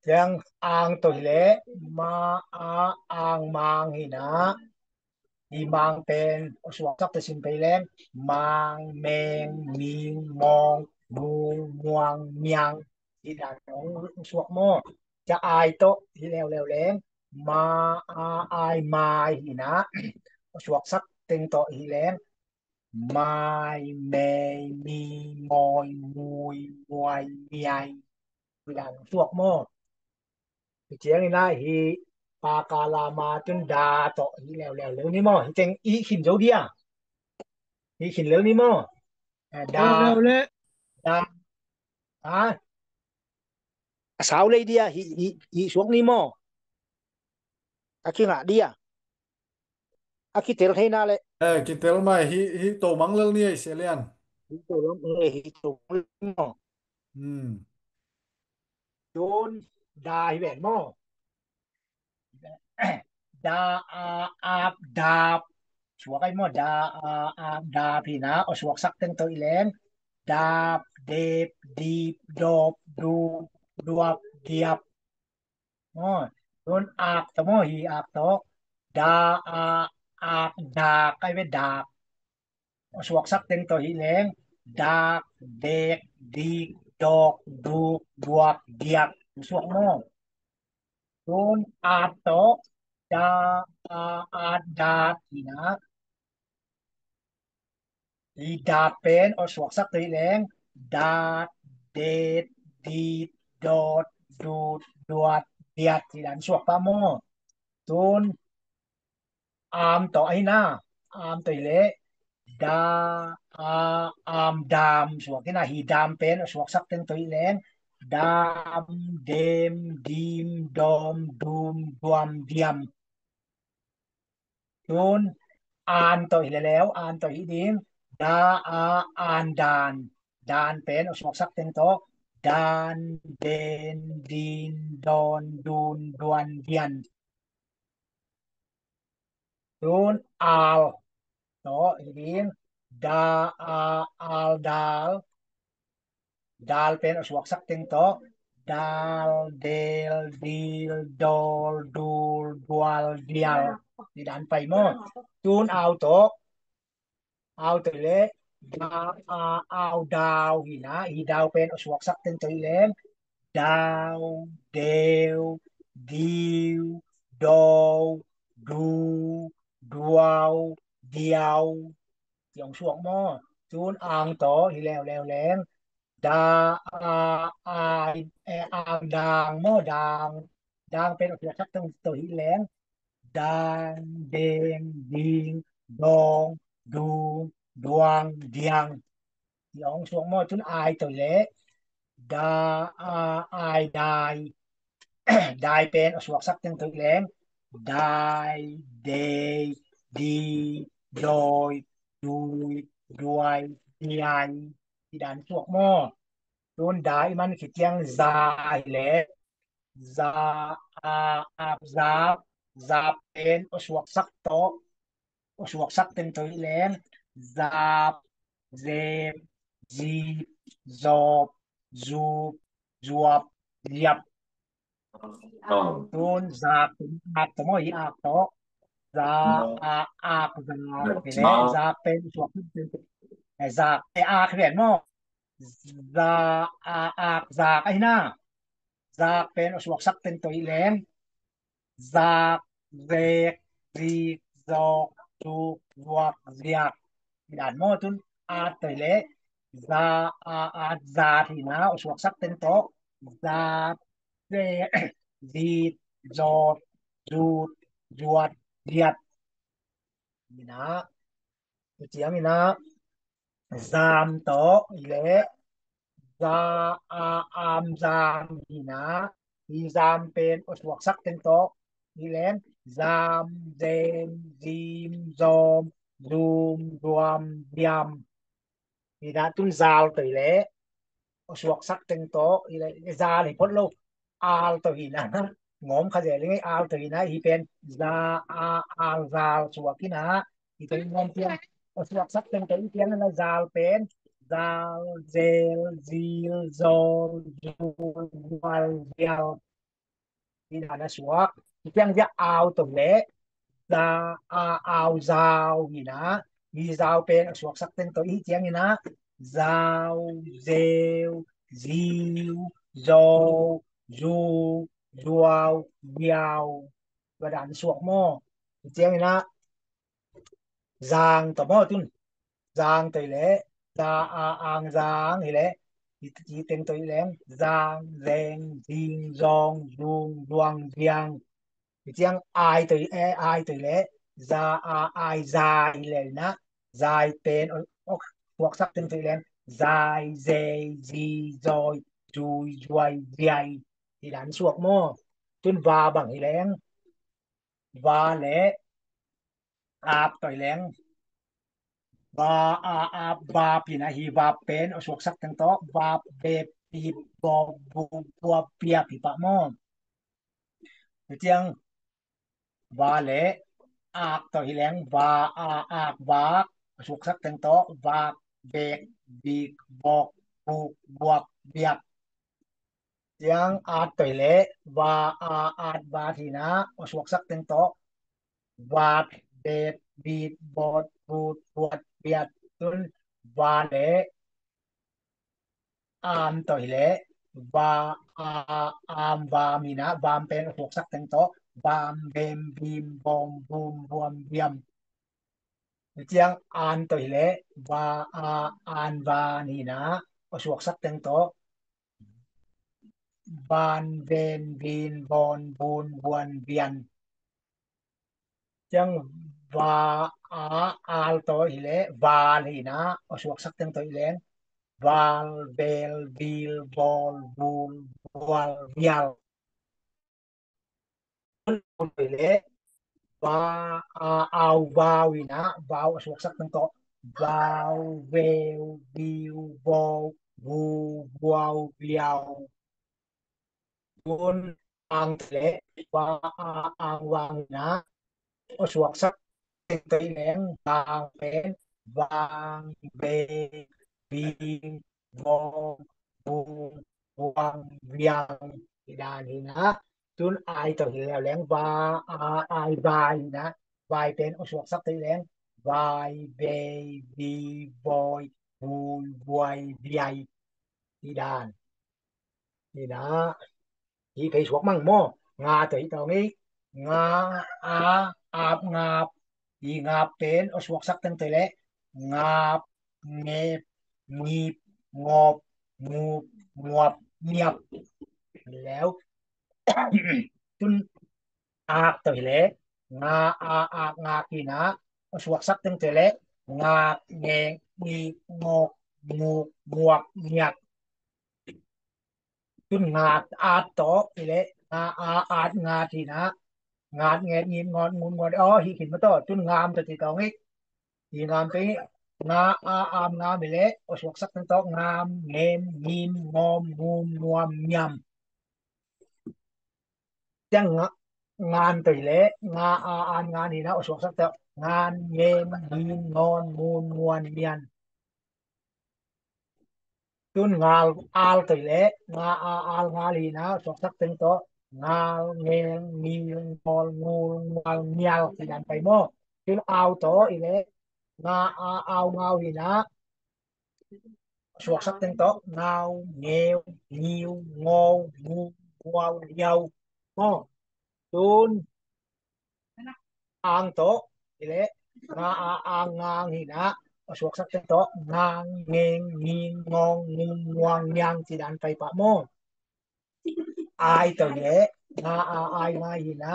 ເລື່ອງອ່າງໂຕແລ ມາ ອາ ອ່າງ ມາງ ຫັ້ນນະ ອີມາງເປັນ ສວກສັກຕະຊິນໄປແລ້ງ ມາງ ແມງ ມີງ ມອງ ມູງ ມວງ ມຽງ ອີຫຼານອງສວກມໍ ຈະອາຍໂຕ ອີແລ້ວແລ້ວແລ້ງ ມາ ອາ ອາຍ ມາຍ ຫັ້ນນະ ສວກສັກເຕັງໂຕ ອີແລ້ງ ມາຍ ແມຍ ມີ ມອຍ ມູຍ ມວຍ ມຽຍ ຄືລານສວກມໍ ຈຽງນີ້ນະ ຮີ ປາກາລາມາຈົນດາເຕາະ ຮີແລ້ວແລ້ວເລີວນີ້ມໍ ຮີເຕັງ ອີຂິນໂຈເດຍ ຮີຂິນເລີວນີ້ມໍ ດາ ດາ ອາ ສາວເລີຍເດຍ ຮີ ຮີ ຮີສວກນີ້ມໍ ອາຄິງະເດຍ ອາຄິເຕລເຮນາເລ ເອີ ຄິເຕລມາ ຮີ ຮີໂຕມັງເລີຍນີ້ ເຊລຽນ ຮີໂຕມັງເລີຍ ຮີໂຕມັງເລີຍ ອືມ ໂຈນ ດາ ຮີແບນມໍ ດາ ອາ ອາບ ດາບ ສວກໄອ້ມໍ ດາ ອາ ອາບ ດາບ ພີນະ ເອົາສວກສັກເຕັງໂຕອີແລງ ດາບ ເດັບ ດີບ ດອບ ດູບ ດວບ ດຽບ ໂອ້ຍ ໂຕນອາກຕະມໍ ຮີອາກໂຕ ດາ ອາ ອາກ ດາກ ໄອ້ເວດາກ ສວກສັກເຕັງໂຕ ຮີແລງ ດາກ ເດັກ ດີກ ດອກ ດູກ ດວກ ດຽກ ສວກມໍ ໂຕນອາດໂຕ ດາ ອາ ອາດ ດາດ ພີນະ ອີດາດເປັນ ເອົາສວກສັກໂຕອີແລງ ດາດ ເດັດ ດີດ ດອດ ດູດ ດວດ ດຽດ ທີລະສວກປະມໍ ໂຕນ ອາມໂຕ ອາ ຮີນາ ອາມໂຕອີແລ ດາ ອາ ອາມ ດາມ ສວກທີ່ນະ ຮີດາມເປັນ ສວກສັກເຕັງໂຕອີແລງ ດາມ ເດມ ດີມ ດອມ ດູມ ດວມ ດຽມ. ສູນ ອ່ານຕໍ່ອີກແລ້ວ ອ່ານຕໍ່ອີກດີ ດາ ອາ ອ່ານ ດານ. ດານ ເປັນ ອອກສວກສັກເຕັງໂຕ ດານ ເດນ ດີນ ດອນ ດູນ ດວນ ດຽນ. ສູນ ອ່າວ ຕໍ່ອີກດີ ດາ ອາ ອ່າວ ດາວ. ດານ ເປັນ ອອກສວກສັກເຕັງໂຕ ດານ ເດນ ດີນ ດອນ ດູນ ດວນ ດຽນ. ນີ້ ດານ ໄປໝໍ້. ສູນ ອ່າວ ໂຕ ອ່າວ ໂຕເລ ດາ ອາ ອ່າວ ດາວ. ຮີນະ ຮີ ດາວ ເປັນ ອອກສວກສັກເຕັງໂຕອີກແລ້ວ ດາວ ເດວ ດີວ ດອວ ດູ ດວາວ ດຽວ. ສຽງສວກໝໍ້. ສູນ ອ່າງ ໂຕ ຮີແລ້ວ ແລ້ວແລ້ງ ດາ ອາ ອາຍ ແອ ອ່າງ ດາງ ໝໍ້ ດາງ. ດາງ ເປັນ ອອກສວກສັກເຕັງໂຕຮີແລ້ງ ດາງ ເດງ ດີງ ດອງ ດູງ ດວງ ດຽງ. ສຽງສວກໝໍ້. ສູນ ອາຍ ໂຕເລ ດາ ອາ ອາຍ ດາຍ. ດາຍ ເປັນ ອອກສວກສັກເຕັງໂຕອີກແລ້ງ ດາຍ ເດຍ ດີ ດອຍ ດູຍ ດວຍ ດຽຍ. ທີ່ ດານ ສວກໝໍ້. ໂຕນ ດາຍ ມັນ ຄື ຈຽງ ຊາ ແລະ ຊາ ອາ ອາບ ຊາບ. ຊາບ ເປັນ ອອກສວກສັກໂຕ ອອກສວກສັກເຕັງໂຕອີກແລ້ງ ຊາບ ເຊບ ຊີບ ຊອບ ຊູບ ຊວບ ຊຽບ. ໂຕນ ຊາບ ເປັນ ອາກ ໂຕໝໍ້ ຮີ ອາກ ໂຕ ຊາ ອາ ອາກ ຊາບ. ເຫັນແລ້ວ ຊາບ ເປັນ ອອກສວກສັກເຕັງໂຕ ຊາກ ແຕ່ ອາກ ແມ່ນໝໍ້ ຊາ ອາ ອາກ ຊາກ. ອາ ຮີນະ ຊາກ ເປັນ ອອກສວກສັກເຕັງໂຕອີກແລ້ງ ຊາກ ເຊກ ຊີກ ຊອກ ຊູກ ຊວກ ຊຽກ. ທີ່ ດານ ໝໍ້. ໂຕນ ອາດ ໂຕເລ ຊາ ອາ ອາດ ຊາດ. ທີ່ນະ ອອກສວກສັກເຕັງໂຕ ຊາດ ເຊກ ຊີດ ຊອດ ຊູດ ຊວດ ຊຽດ. ນີ້ນະ ໂຕຈຽງນີ້ນະ ຊາມ ໂຕອີກແລ້ວ ຊາ ອາ ອາມ ຊາມ. ນີ້ນະ ທີ່ ຊາມ ເປັນ ອອກສວກສັກເຕັງໂຕອີກແລ້ງ ຊາມ ເຊມ ຊີມ ຊອມ ຊູມ ຊວມ ຊຽມ. ຮີນະ ຕຸນ ຊາວ ໂຕເລ ອອກສວກສັກເຕັງໂຕອີກແລ້ງ ຊາວ ນີ້ ພົດໂລ ອາວ ໂຕ ຮີນະ ງອມ ຂະແຈ ເລີຍ ອາວ ໂຕ ຮີນະ ຮີ ເປັນ ຊາ ອາ ອາວ ຊາວ ສວກ ຮີນະ ຮີ ໂຕ ງອມ ຈຽງ ອອກສວກສັກເຕັງໂຕອີກແລ້ງ ຊາວ ເປັນ ຊາວ ເຊລ ຊີລ ຊອລ ຊູລ ຊວລ ຊຽວ. ທີ່ ດານ ສວກ ທີ່ ຈຽງ ຢາ ອາວ ໂຕເລ ຊາ ອາ ອາວ ຊາວ. ຮີນະ ຮີ ຊາວ ເປັນ ອອກສວກສັກເຕັງໂຕ ຮີ ຈຽງ ຮີນະ ຊາວ ເຊວ ຊີວ ຊອລ ຊູ ຊວລ ຊຽວ. ກະດານ ສວກໝໍ້ ທີ່ ຈຽງ ຮີນະ ຊາງ ໂຕໝໍ້ ຕຸນ ຊາງ ໂຕເລ ຊາ ອາ ອາງ ຊາງ. ຮີແລະ ທີ່ ທີ່ ເຕັງໂຕອີກແລ້ງ ຊາງ ແຊງ ຊີງ ຊອງ ຊູງ ຊວງ ຊຽງ. ທີ່ ຈຽງ ອາຍ ໂຕ ແອ ອາຍ ໂຕເລ ຊາ ອາ ອາຍ ຊາຍ. ແລ້ວນະ ຊາຍ ເປັນ ອອກ ອອກສວກສັກເຕັງໂຕອີກແລ້ງ ຊາຍ ແຊຍ ຊີ ຊອຍ ຊູຍ ຊວຍ ຊຽຍ. ທີ່ ດານ ສວກໝໍ້ ຕຸນ ວາ ບັງ ຮີແລ້ງ ວາ ແລະ ອາບ ໂຕອີກແລ້ງ ວາ ອາ ອາບ ວາບ. ພີນະ ຮີ ວາບ ເປັນ ອອກສວກສັກເຕັງໂຕ ວາບ ເບບ ບີບ ບອບ ບູບ ບວບ ບຽບ. ທີ່ ປະໝໍ້ ຄື ຈຽງ ວາ ແລະ ອາບ ໂຕ ຮີແລ້ງ ວາ ອາ ອາບ ວາບ ອອກສວກສັກເຕັງໂຕ ວາບ ເບກ ບີກ ບອກ ບູກ ບວກ ບຽບ. ຈຽງ ອາດ ໂຕເລ ວາ ອາ ອາດ ວາດ. ທີ່ນະ ອອກສວກສັກເຕັງໂຕ ວາດ ເບດ ບີດ ບອດ ບູດ ບວດ ບຽດ. ຕຸນ ວາເລ ອາມ ໂຕເລ ວາ ອາ ອາມ ວາມ. ນີ້ນະ ວາມ ເປັນອອກສວກສັກເຕັງໂຕ ວາມ ເບມ ບີມ ບອມ ບູມ ບວມ ບຽມ. ຈຽງ ອານ ໂຕເລ ວາ ອາ ອານ ວາ. ນີ້ນະ ອອກສວກສັກເຕັງໂຕ ບານ ເບນ ບີນ ບອນ ບູນ ບວນ ບຽນ. ຈັ່ງ ວາ ອາ ອານ ໂຕເລ ວານ. ນີ້ນະ ອອກສວກສັກເຕັງໂຕອີກແລ້ວ ວາວ ແວວ ວີວ ວໍ ວູ ວວາວ ວຽວ ເລ ວາ ອາ ອາວ ວາວ ນີ້ນະ ວາວ ສວກສັກຕັ້ງໂຕະ ວາວ ແວວ ວີວ ວໍ ວູ ວວາວ ວຽວ ໂຕນ ອາງ ເລ ວາ ອາ ອາງ ວາງ ນີ້ນະ ສວກສັກເຕັມໂຕະແລງ ວາງ ເປັນ ວາງ ເວ ວີ ວອງ ວູ ວອງ ວຽງ ດານ ນີ້ນະ ໂຕນ ອາຍ ໂຕທີ່ແລ້ວແລງ ວາ ອາ ອາຍ ວາຍ ນີ້ນະ ວາຍ ເປັນ ສວກສັກເຕັມໂຕະແລງ ວາຍ ເວ ວີ ວອຍ ວູ ວອຍ ວຽຍ ດານ ນີ້ນະ. ອີເພສວກມັງມໍ ງາ ໂຕທີ່ຕ້ອງນີ້ ງາ ອາ ອາບ ງາບ ອີງາບ ເປັນ ສວກສັກຕັ້ງໂຕະແລະ ງາບ ແງບ ງີບ ງອບ ງູບ ງວບ ງຽບ ແລ້ວ ຕຸນ ອາກ ໂຕທີ່ແລະ ງາ ອາ ອາກ ງາກ ນີ້ນະ ສວກສັກຕັ້ງໂຕະແລະ ງາກ ແງກ ງີກ ງອກ ງູກ ງວກ ງຽກ ຕຸນ ງາດ ອາດ ໂຕະ ນີ້ແຫຼະ ງາ ອາ ອາດ ງາດ ນີ້ນະ ງາດ ແງດ ງີບ ງອດ ງູນ ງວດ ອໍ ຮີຂຶ້ນມາໂຕະ ຕຸນ ງາມ ໂຕທີ່ຕ້ອງນີ້ ອີງາມ ໂຕນີ້ ງາ ອາ ອາມ ງາມ ນີ້ແຫຼະ ສວກສັກຕັ້ງໂຕະ ງາມ ແງມ ງີມ ງອມ ງູມ ງວມ ງຽມ ຈັ່ງ ງານ ໂຕນີ້ແຫຼະ ງາ ອາ ອານ ງານ ນີ້ນະ ສວກສັກແຕ່ ງານ ແງນ ງີນ ງອນ ງູນ ງວນ ງຽນ ຕຸນ ງາລ ອາລ ໂຕນີ້ແຫຼະ ງາ ອາ ອາລ ງານ ນີ້ນະ ສວກສັກເຕັມໂຕະ ງາລ ແງນ ງີນ ງອນ ງູນ ງວນ ງຽນ ຊິດັນໄປໝໍ ຕຸນ ອາວ ໂຕນີ້ແຫຼະ ງາ ອາ ອາວ ງາວ ນີ້ນະ ສວກສັກເຕັມໂຕະ ງາວ ແງວ ງີວ ງໍ ງູ ງວາວ ງຽວ ງໍ ໂຕນ ອາງໂຕະ ນີ້ແຫຼະ ງາອາອາງງາງ ນີ້ນະ ສວກສັກເຕັມໂຕະ ງາງ ແງງ ງີງ ງອງ ງູງ ງວງ ງຽງ ຊິດັນໄປປະໝໍ ອາຍໂຕແຍະ ງາອາອາຍງາຍ ນີ້ນະ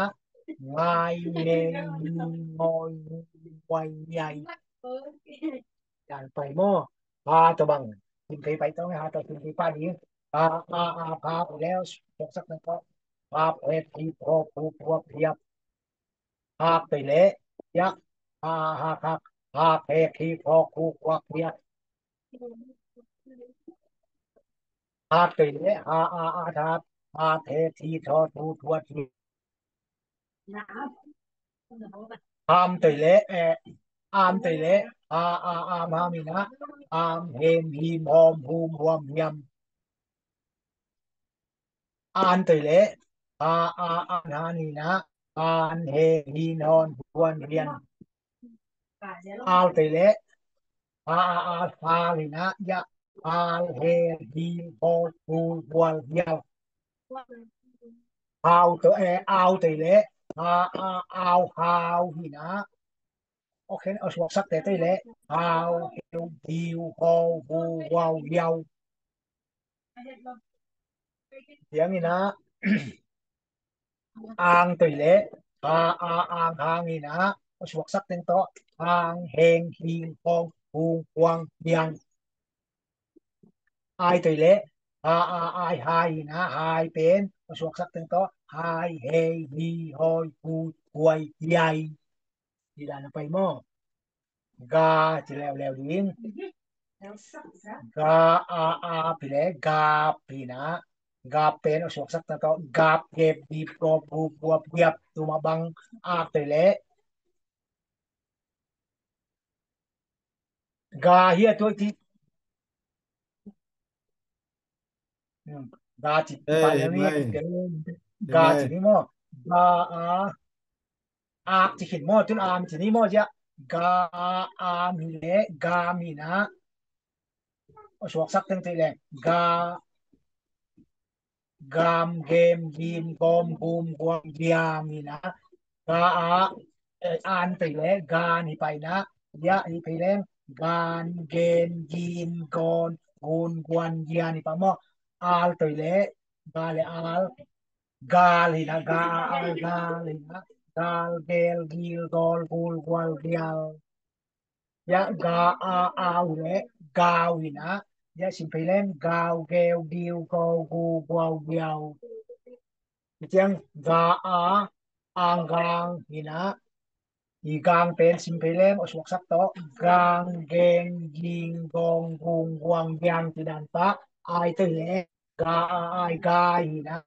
ງາຍ ແງງ ງີ ງອຍ ງູ ງວາຍ ງຽຍ ຈານໄປໝໍ ພາຕະບັງ ຂຶ້ນໄປໄປຕ້ອງໃຫ້ຫາຕໍ່ຂຶ້ນໄປປານນີ້ ພາອາອາພາໄປແລ້ວ ພວກສັກນັ້ນກໍ ພາແພດ ພີ ພໍ ພູ ພວກ ພຽບ ພາໄປແລ້ວ ຍະ ພາ ຫາ ຄັກ ພາແພ ຄີ ພໍ ຄູ ຄວກ ພຽບ ພາໄປແລ້ວ ຫາ ອາ ອາ ທາດ ພາແທ ທີ ທອ ທູ ທວດ ທີ ອາມເຕີຍແລະ ແອ ອາມເຕີຍແລະ ອາ ອາ ອາມ ຫາ ມີ ນະ ອາມ ເຮມ ຮີມ ຮອມ ຮູມ ຮວມ ຮຽມ ອານເຕີຍແລະ ອາ ອາ ອານ ຫາ ນີ ນະ ອານ ເຮ ຮີນ ຮອນ ຮວນ ຮຽນ ອາວເຕີຍແລະ ອາ ອາ ອາ ຫາ ນີ ນະ ຍະ ອາວ ເຮ ຮີ ຮອ ຮູ ຮວນ ຮຽວ ອາວເຕີຍ ແອ ອາວເຕີຍແລະ ອາ ອາ ອາວ ຫາວ ຫີນາ ໂອເຄ ເອົາສວກສັກແຕ່ເຕີຍແລະ ອາວ ເຮວ ຮີວ ຮອ ຮູ ວາວ ຮຽວ ດຽວນີ້ນະ ອາງເຕີຍແລະ ອາ ອາ ອາງ ຫາງ ຫີນາ ເອົາສວກສັກແຕ່ງເຕາະ ຫາງ ແຮງ ຮີງ ຮອງ ຮູງ ຮວງ ຮຽງ ອາຍເຕີຍແລະ ອາ ອາ ອາຍ ຫາຍ ຫີນາ ຫາຍເປັນ ເອົາສວກສັກແຕ່ງເຕາະ ຫາຍ ແຮຍ ຮີ ຮອຍ ຮູ ຮວຍ ຮຽຍ ດີລານະໄປໝໍ ກາ ຈະແລ້ວແລ້ວດີ ກາ ອາ ອາ ພີແລ ກາບ ພີນະ ກາບເປັນ ເອົາສວກສັກຕະເກາະ ກາບ ເກັບ ດີບ ກອບ ກູບ ກວບ ກຽບ ໂຕມາບັງ ອາກເຕີຍແລ ກາເຮຍໂຕຈິ ອືມ ກາຈິ ເອີ ປານແນວນີ້ ເຫັນໄໝ? ກາຈິມີໝໍ ກາ ອາ ອາກຈິເຫັນໝໍ ຈົນອາມຈິມີໝໍ ຈະ ກາ ອາ ອາມ ຫີແລ ກາມ ຫີນາ ສວກສັກເຕັງເຕະແລ ກາ ກາມ ເກມ ກີມ ກອມ ກູມ ກວມ ກຽມ ຫີນາ ກາ ອາ ເອີ ອານໄປແລ ການ ຫີໄປນະ ຍະ ຫີໄປແລງ ການ ເກນ ກີນ ກອນ ກູນ ກວນ ກຽນ ຫີປາໝໍ ອາລໄປແລ ກາ ແລ ອາລ ກາລ ຫີນະ ກາ ອາ ອາລ ກາລ ຫີນະ ກາລ ເກລ ກີລ ກອລ ກູລ ກວນ ກຽນ ຍະ ກາ ອາ ອາວ ແລະ ກາວ ຫີນະ ຢາຊິມໄພແລງ ກາວ ແກວ ກິວ ກໍ ກູ ກວາວ ກຽວ ຈຽງ ກາ ອາ ອາງ ກາງ ນີ້ນະ ອີກາງເປັນ ຊິມໄພແລງ ອອກສວກສັກເຕາະ ກາງ ແກງ ຍິງ ກອງ ກຸງ ກວາງ ຢາງ ທີ່ດານປະ ອາຍເຕີແລ ກາ ອາ ອາຍ ກາຍ ນີ້ນະ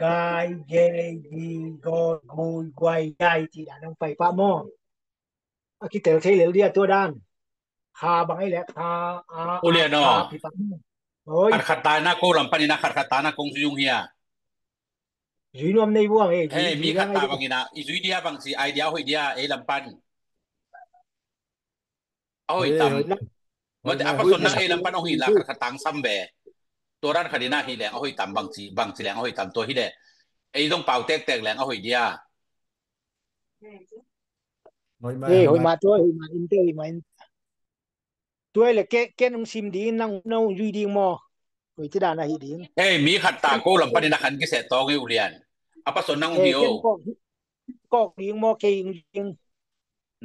ກາຍ ເຢ ຢີ ໂກ ກຸຍ ກວາຍ ຢາຍ ທີ່ດານ ນ້ອງໄຟປະໝໍ້ ອາ ຄິເຕລເທເລລເດຍ ຕົວດານ ຄາ ບັງໄອແລ ຄາ ອາ ໂອເລຍເນາະ ອາ ທີ່ປະໝໍ້ ໂອ້ຍ ຂັດ ຂັດຕານາໂກງ ລຳປັນນີ້ນະ ຂັດ ຂັດຕານາໂກງ ຊຸຍຸງເຮຍ ຢຸຍນວມໃນວງ ເອີ ເອີ ຢຸຍ ມີຂັດຕາບັງນີ້ນະ ອີ ຢຸຍເດຍ ບັງສີ ອາຍເດຍ ໂອ້ຍເດຍ ເອີ ລຳປັນ ໂອ້ຍຕຳ ເອີ ເມື່ອແຕ່ອັບປະສົນນາ ເອີ ລຳປັນ ໂອ້ຍລາ ຂັດຕາງຊຳແບ ຕົວດ້ານຄະດີນາ ຮີແລງ ໂອ້ຍຕຳ ບັງສີ ບັງສີແລງ ໂອ້ຍຕຳ ຕົວຮີແລ ເອີ ຕ້ອງເປົ່າແຕກແຕກແລງ ໂອ້ຍເດຍ ໂອ້ຍມາ ເອີ ໂອ້ຍມາ ໂອ້ຍມາ ໂອ້ຍມາ ອິນເຕີ ໂອ້ຍມາ ອິນ ຕົວເລກເກ ເກນອົງຊິມດີ ນັງເນົາຢູຍດີມໍ ໂອ້ຍ ທີ່ດານະຮີດີ ເອີ ມີຂັດຕາໂກລຳປານນີ້ນະ ຄັນກິເສຕອງໃຫ້ອຸລຽນ ອາປະສົນນັງອົງ ເອີ ດີໂອ ເກນກອກ ກອກດີມໍ ເກງດີ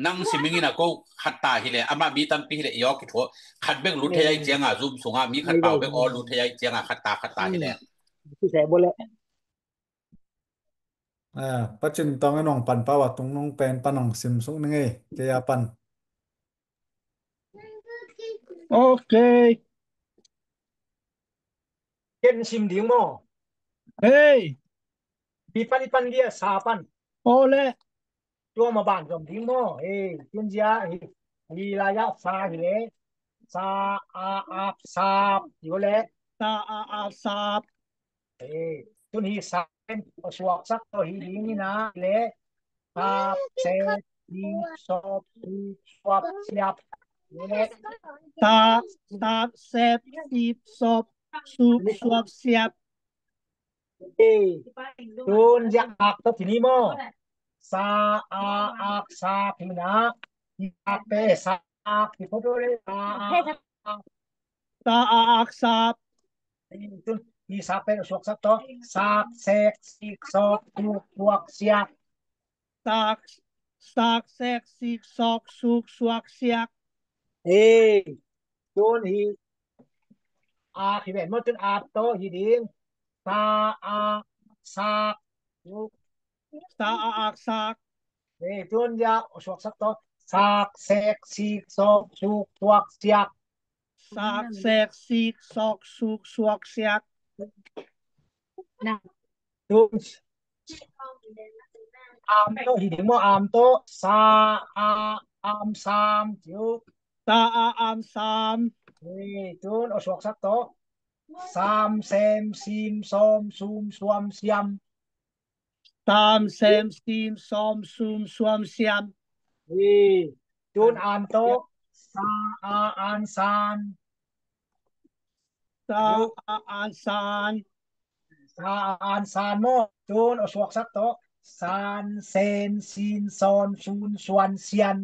ນັງຊິມມີນະໂກ ຂັດຕາຮີແລ ອາມາມີຕຳປີຮີແລ ຍອກກິໂທ ຂັດເບັກຫຼຸດເທໃຫຍ່ຈຽງອາ ຊຸມສູງອາ ມີຂັດເປົ່າເບັກອໍຫຼຸດເທໃຫຍ່ຈຽງອາ ຂັດຕາ ຂັດຕາຮີແລ ທີ່ແສບໍ່ແລ ອາ ປະຈິນຕອງໃຫ້ນ້ອງປັນປະຫວັດຕົງນ້ອງແປນປະໜອງຊິມສຸກໜຶ່ງເອ ເຈຍາປັນ ໂອເຄ ເກັນຊິມດີງມໍ ເຮີຍ ບີປັນ ອີປັນເດຍ ສາປັນ ໂອເລ ຕົວມາບານຈອມດີງມໍ ເຮີຍ ຈຸນຢາ ຮີລາຍະ ສາ ຮີເລ ສາ ອາ ອາບ ສາບ ຢູ່ເລ ສາ ອາ ອາບ ສາບ ເອີ ຕົນຮີສາເປັນສວກສັກໂຕຮີດີນີ້ນະເລ ສາບ ເສບ ສີບ ສອບ ສູກ ສວບ ສຽບ ເລ ສາ ສາບ ເສບ ສີບ ສອບ ສູກ ສວບ ສຽບ ເອີ ໂຕນຢາກອັກຕົບທີ່ນີ້ມໍ ສາ ອາ ອັກ ສາ ພີນະ ສາເປ ສາ ອັກ ທີ່ເຂົາເອີ້ນສາ ອາ ສາ ອາ ອັກ ສາບ ທີ່ສາເປັນສວກສັກໂຕ ສາກ ແສກ ສີກ ສອກ ສູກ ສວກ ສຽກ ສາກ ສາກ ແສກ ສີກ ສອກ ສູກ ສວກ ສຽກ ເອີ ໂຕນຮີ ອາກ ຮີແມ່ນ ໝົດຈົນອາກໂຕ ຮີດີງ ສາ ອາ ສາກ ສາ ອາ ອາກ ສາກ ເອີ ໂຕນຢາກສວກສັກໂຕ ສາກ ແສກ ສີກ ສອກ ສູກ ສວກ ສຽກ ສາກ ແສກ ສີກ ສອກ ສູກ ສວກ ສຽກ ນະ ໂຕນ ອາມໂຕ ຮີດີງມໍ ອາມໂຕ ສາ ອາ ອາມ ສາມ ຈຸ ສາ ອາ ອາມ ສາມ ເອີ ໂຕນ ອອກສວກສັກໂຕ ສາມ ແຊມ ຊີມ ຊອມ ຊູມ ຊວມ ຊຽມ ສາມ ແຊມ ຊີມ ຊອມ ຊູມ ຊວມ ຊຽມ ເອີ ໂຕນ ອານໂຕ ສາ ອາ ອານ ສານ ສາ ອາ ອານ ສານ ສາ ອາ ອານ ສານ ມໍ ໂຕນ ອອກສວກສັກໂຕ ສານ ແຊນ ຊີນ ຊອນ ຊູນ ຊວນ ຊຽນ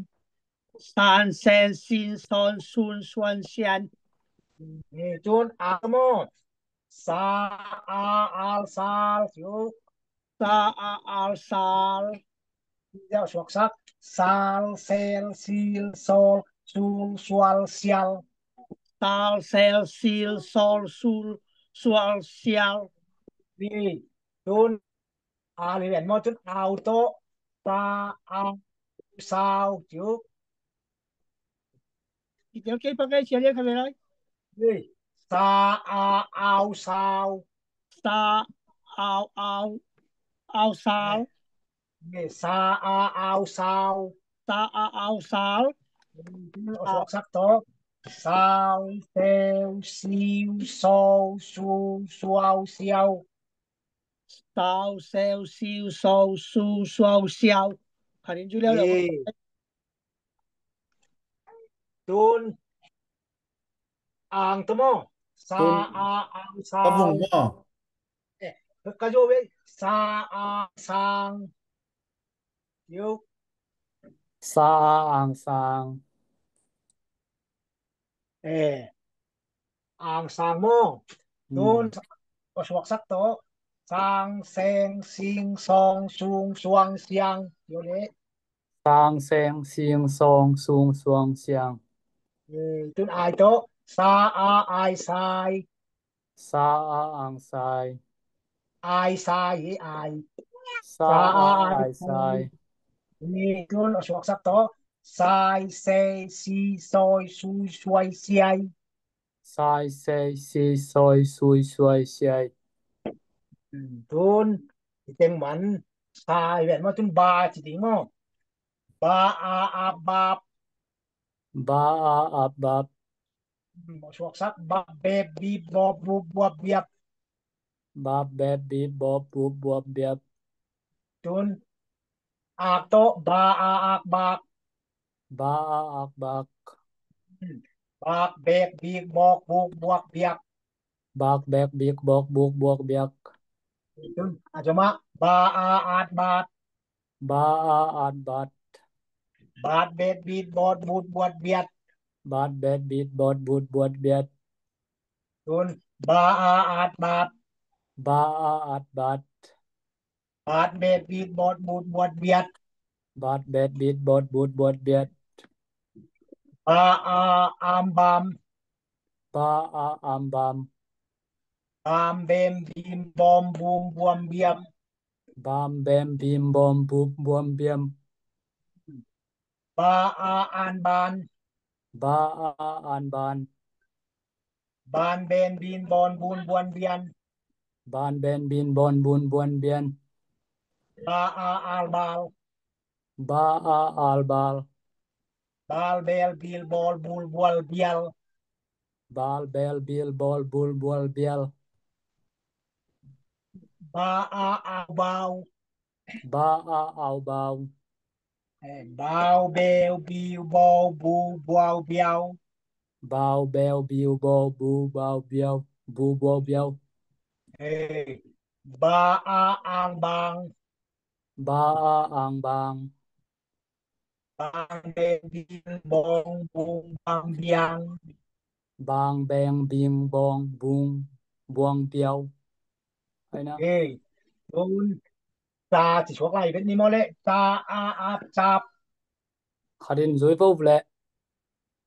ສານ ແຊນ ຊີນ ຊອນ ຊູນ ຊວນ ຊຽນ ເອີ ໂຕນ ອານໂຕ ສາ ອາ ອາລ ສາລ ຈຸ ສາ ອາ ອາລ ສາລ ແລ້ວສວກສັກ ສາລ ແຊລ ຊີລ ຊອລ ຊູລ ຊວລ ຊຽລ ສາລ ແຊລ ຊີລ ຊອລ ຊູລ ຊວລ ຊຽລ ນີ້ ໂຕນ ອາ ເລແວນມໍ ຈົນອາວໂຕ ສາ ອາວ ສາວ ຈຸ ເຈົ້າເກັບປາກກາເຊຍລຽນເຂົ້າໄປເລີຍ ເອີ ສາ ອາ ອາວ ສາວ ສາ ອາວ ອາວ ອາວ ສາວ ເອີ ສາ ອາ ອາວ ສາວ ສາ ອາ ອາວ ສາວ ເອີ ສວກສັກໂຕ ສາວ ແຊວ ຊີວ ຊອວ ຊູ ຊວວ ຊຽວ ສາວ ແຊວ ຊີວ ຊອວ ຊູ ຊວວ ຊຽວ ຄັນເຫັນຢູ່ແລ້ວແຫຼະ ເອີ ໂຕນ ອ່າງຕະມໍ ສາ ອາ ອ່າງ ສາງ ກະວົງມໍ ເອີ ກະໂຍເວ ສາ ອາ ສາງ ຢູ່ ສາ ອາ ອ່າງ ສາງ ເອີ ອ່າງ ສາງ ມໍ ໂຕນ ອອກສວກສັກໂຕ ສາງ ແຊງ ຊິງ ຊອງ ຊູງ ຊວງ ຊຽງ ໂຍເລ ສາງ ແຊງ ຊິງ ຊອງ ຊູງ ຊວງ ຊຽງ ເອີ ໂຕນອາຍໂຕ ສາ ອາ ອາຍ ສາຍ. ສາ ອາ ອາງ ສາຍ. ອາຍ ສາຍ ເອີ ອາຍ. ສາ ອາ ອາ ອາຍ ສາຍ. ນີ້ ໂຕ ເອົາສະກອກສັກຕໍ່. ສາຍ ເຊ ຊີ ຊອຍ ຊຸຍ ຊ່ວຍ ຊຽຍ. ສາຍ ເຊ ຊີ ຊອຍ ຊຸຍ ຊ່ວຍ ຊຽຍ. ອືມ ໂຕ ຊິເຕັງມັນ ສາຍ ແວ່ນມາ ໂຕ ບາ ຊິຕິງມາ. ບາ ອາ ອາກ ບາບ. ບາ ອາ ອາກ ບາບ. ອືມ ເອົາສະກອກສັກ. ບາບ ແບບ ບີບ ບອບ ບູບ ບວບ ບຽບ. ບາບ ແບບ ບີບ ບອບ ບູບ ບວບ ບຽບ. ໂຕ ອາກຕໍ່. ບາ ອາ ອາກ ບາກ. ບາ ອາ ອາກ ບາກ. ອືມ ບາກ ແບກ ບີກ ບອກ ບູກ ບວກ ບຽກ. ບາກ ແບກ ບີກ ບອກ ບູກ ບວກ ບຽກ. ໂຕ ອາດຈະມາ. ບາ ອາ ອາດ ບາດ. ບາ ອາ ອາດ ບາດ. ບາດ ແບດ ບີດ ບອດ ບູດ ບວດ ບຽດ. ບາດ ແບດ ບີດ ບອດ ບູດ ບວດ ບຽດ. ໂຕ ບາ ອາ ອາດ ບາດ. ບາ ອາ ອາດ ບາດ. ບາດ ແບດ ບີດ ບອດ ບູດ ບວດ ບຽດ. ບາດ ແບດ ບີດ ບອດ ບູດ ບວດ ບຽດ. ບາ ອາ ອາມ ບາມ. ບາ ອາ ອາມ ບາມ. ບາມ ແບມ ບີມ ບອມ ບູມ ບວມ ບຽມ. ບາມ ແບມ ບີມ ບອມ ບູມ ບວມ ບຽມ. ບາ ອາ ອານ ບານ. ບາ ອາ ອານ ບານ. ບານ ແບນ ບີນ ບອນ ບູນ ບວນ ບຽນ. ບານ ແບນ ບີນ ບອນ ບູນ ບວນ ບຽນ. ບາ ອາ ອາລ ບາລ. ບາ ອາ ອາລ ບາລ. ບາລ ແບລ ບີລ ບອລ ບູລ ບວລ ບຽລ. ບາລ ແບລ ບີລ ບອລ ບູລ ບວລ ບຽລ. ບາ ອາ ອາວ ບາວ. ບາ ອາ ອາວ ບາວ. ເອີ ບາວ ແບວ ບີວ ບອວ ບູ ບວາວ ບຽວ. ບາວ ແບວ ບີວ ບອວ ບູ ບວາວ ບຽວ ບູ ບວາວ ບຽວ. ເອີ ບາ ອາ ອາງ ບາງ. ບາ ອາ ອາງ ບາງ. ບາງ ແບງ ບີງ ບອງ ບູງ ບາງ ບຽງ. ບາງ ແບງ ບີງ ບອງ ບູງ ບວງ ບຽວ. ໃຜນະ? ເອີ ໂດນ ຈາ ຊິຊວກໄລ່ເປັນນີ້ໝົດແຫຼະ. ຈາ ອາ ອາບ ຈາບ. ຂະເດັນຊຸຍເວົ້າແຫຼະ.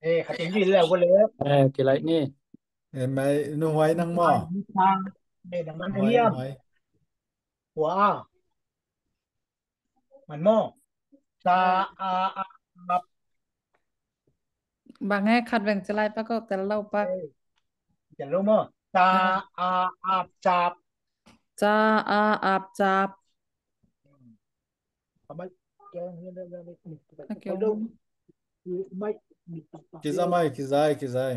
ເອີ ຂະເດັນຢູ່ແລ້ວບໍ່ເລີກ. ເອີ ກິໄລນີ້. ເອີ ໄມ້ໜ່ວຍນັງໝໍ. ເອີ ນ້ຳມັນຮຽມ. ຫົວ ມັນໝໍ. ຈາ ອາ ອາບ ອາບ. ບາງແຫ່ຂັດແຫວ່ງຈະໄລ່ປະກອບແຕ່ລະເຫຼົ່າປາກ. ເອີ ຈະລົງໝໍ. ຈາ ອາ ອາບ ຈາບ. ຈາ ອາ ອາບ ຈາບ. ເອົາໄມ້ແກງເຮືອນເດີ. ກິນຊະໄໝ ກິນຊະໄໝ ກິນຊະໄໝ.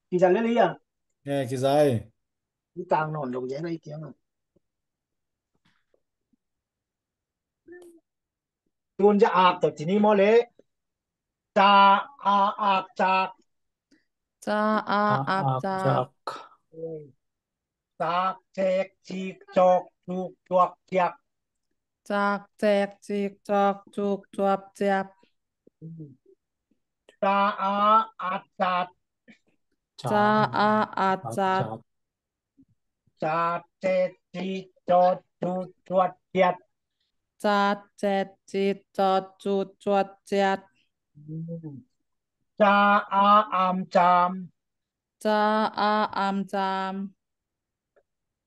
ກິນຊະເລີຍ. ເອີ ກິນຊະໄໝ. ມີຕາງນອນດອກແຍະໄດ້ກຽງ. ຕູນຈະອາກຕົວທີ່ນີ້ໝົດເລີຍ. ຈາ ອາ ອາກ ຈາກ. ຈາ ອາ ອາກ ຈາກ. ຈາກ ແຈກ ຈີກ ຈອກ ຈູກ ຈວກ ຈຽກ. ຈາກ ແຈກ ຈີກ ຈອກ ຈູກ ຈວກ ຈຽກ. ຈາ ອາ ອາດ ຈາດ. ຈາ ອາ ອາດ ຈາດ. ຈາດ ແຈດ ຈີດ ຈອດ ຈູດ ຈວດ ຈຽດ. ຈາດ ແຈດ ຈີດ ຈອດ ຈູດ ຈວດ ຈຽດ. ຈາ ອາ ອາມ ຈາມ. ຈາ ອາ ອາມ ຈາມ.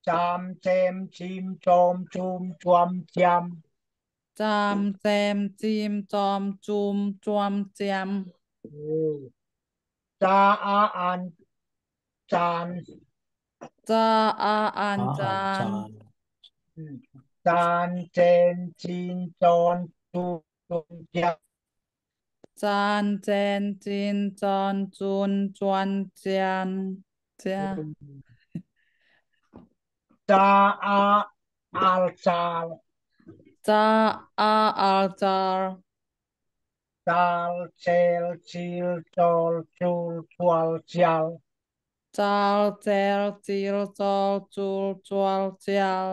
ຈາມ ແຈມ ຈີມ ຈອມ ຈູມ ຈວມ ຈຽມ. ຈາມ ແຈມ ຈີມ ຈອມ ຈູມ ຈວມ ຈຽມ. ເອີ ຈາ ອາ ອານ ຈານ. ຈາ ອາ ອານ ຈານ. ອືມ ຈານ ແຈນ ຈີນ ຈອນ ຈູນ ຈວນ ຈຽມ. ຈານ ແຈນ ຈີນ ຈອນ ຈູນ ຈວນ ຈຽນ ຈຽມ. ຈາ ອາ ອາລ ຈາລ. ຈາ ອາ ອາລ ຈາລ. ຈາລ ແຈລ ຈີລ ຈອລ ຈູລ ຈວລ ຈຽລ. ຈາລ ແຈລ ຈີລ ຈອລ ຈູລ ຈວລ ຈຽລ.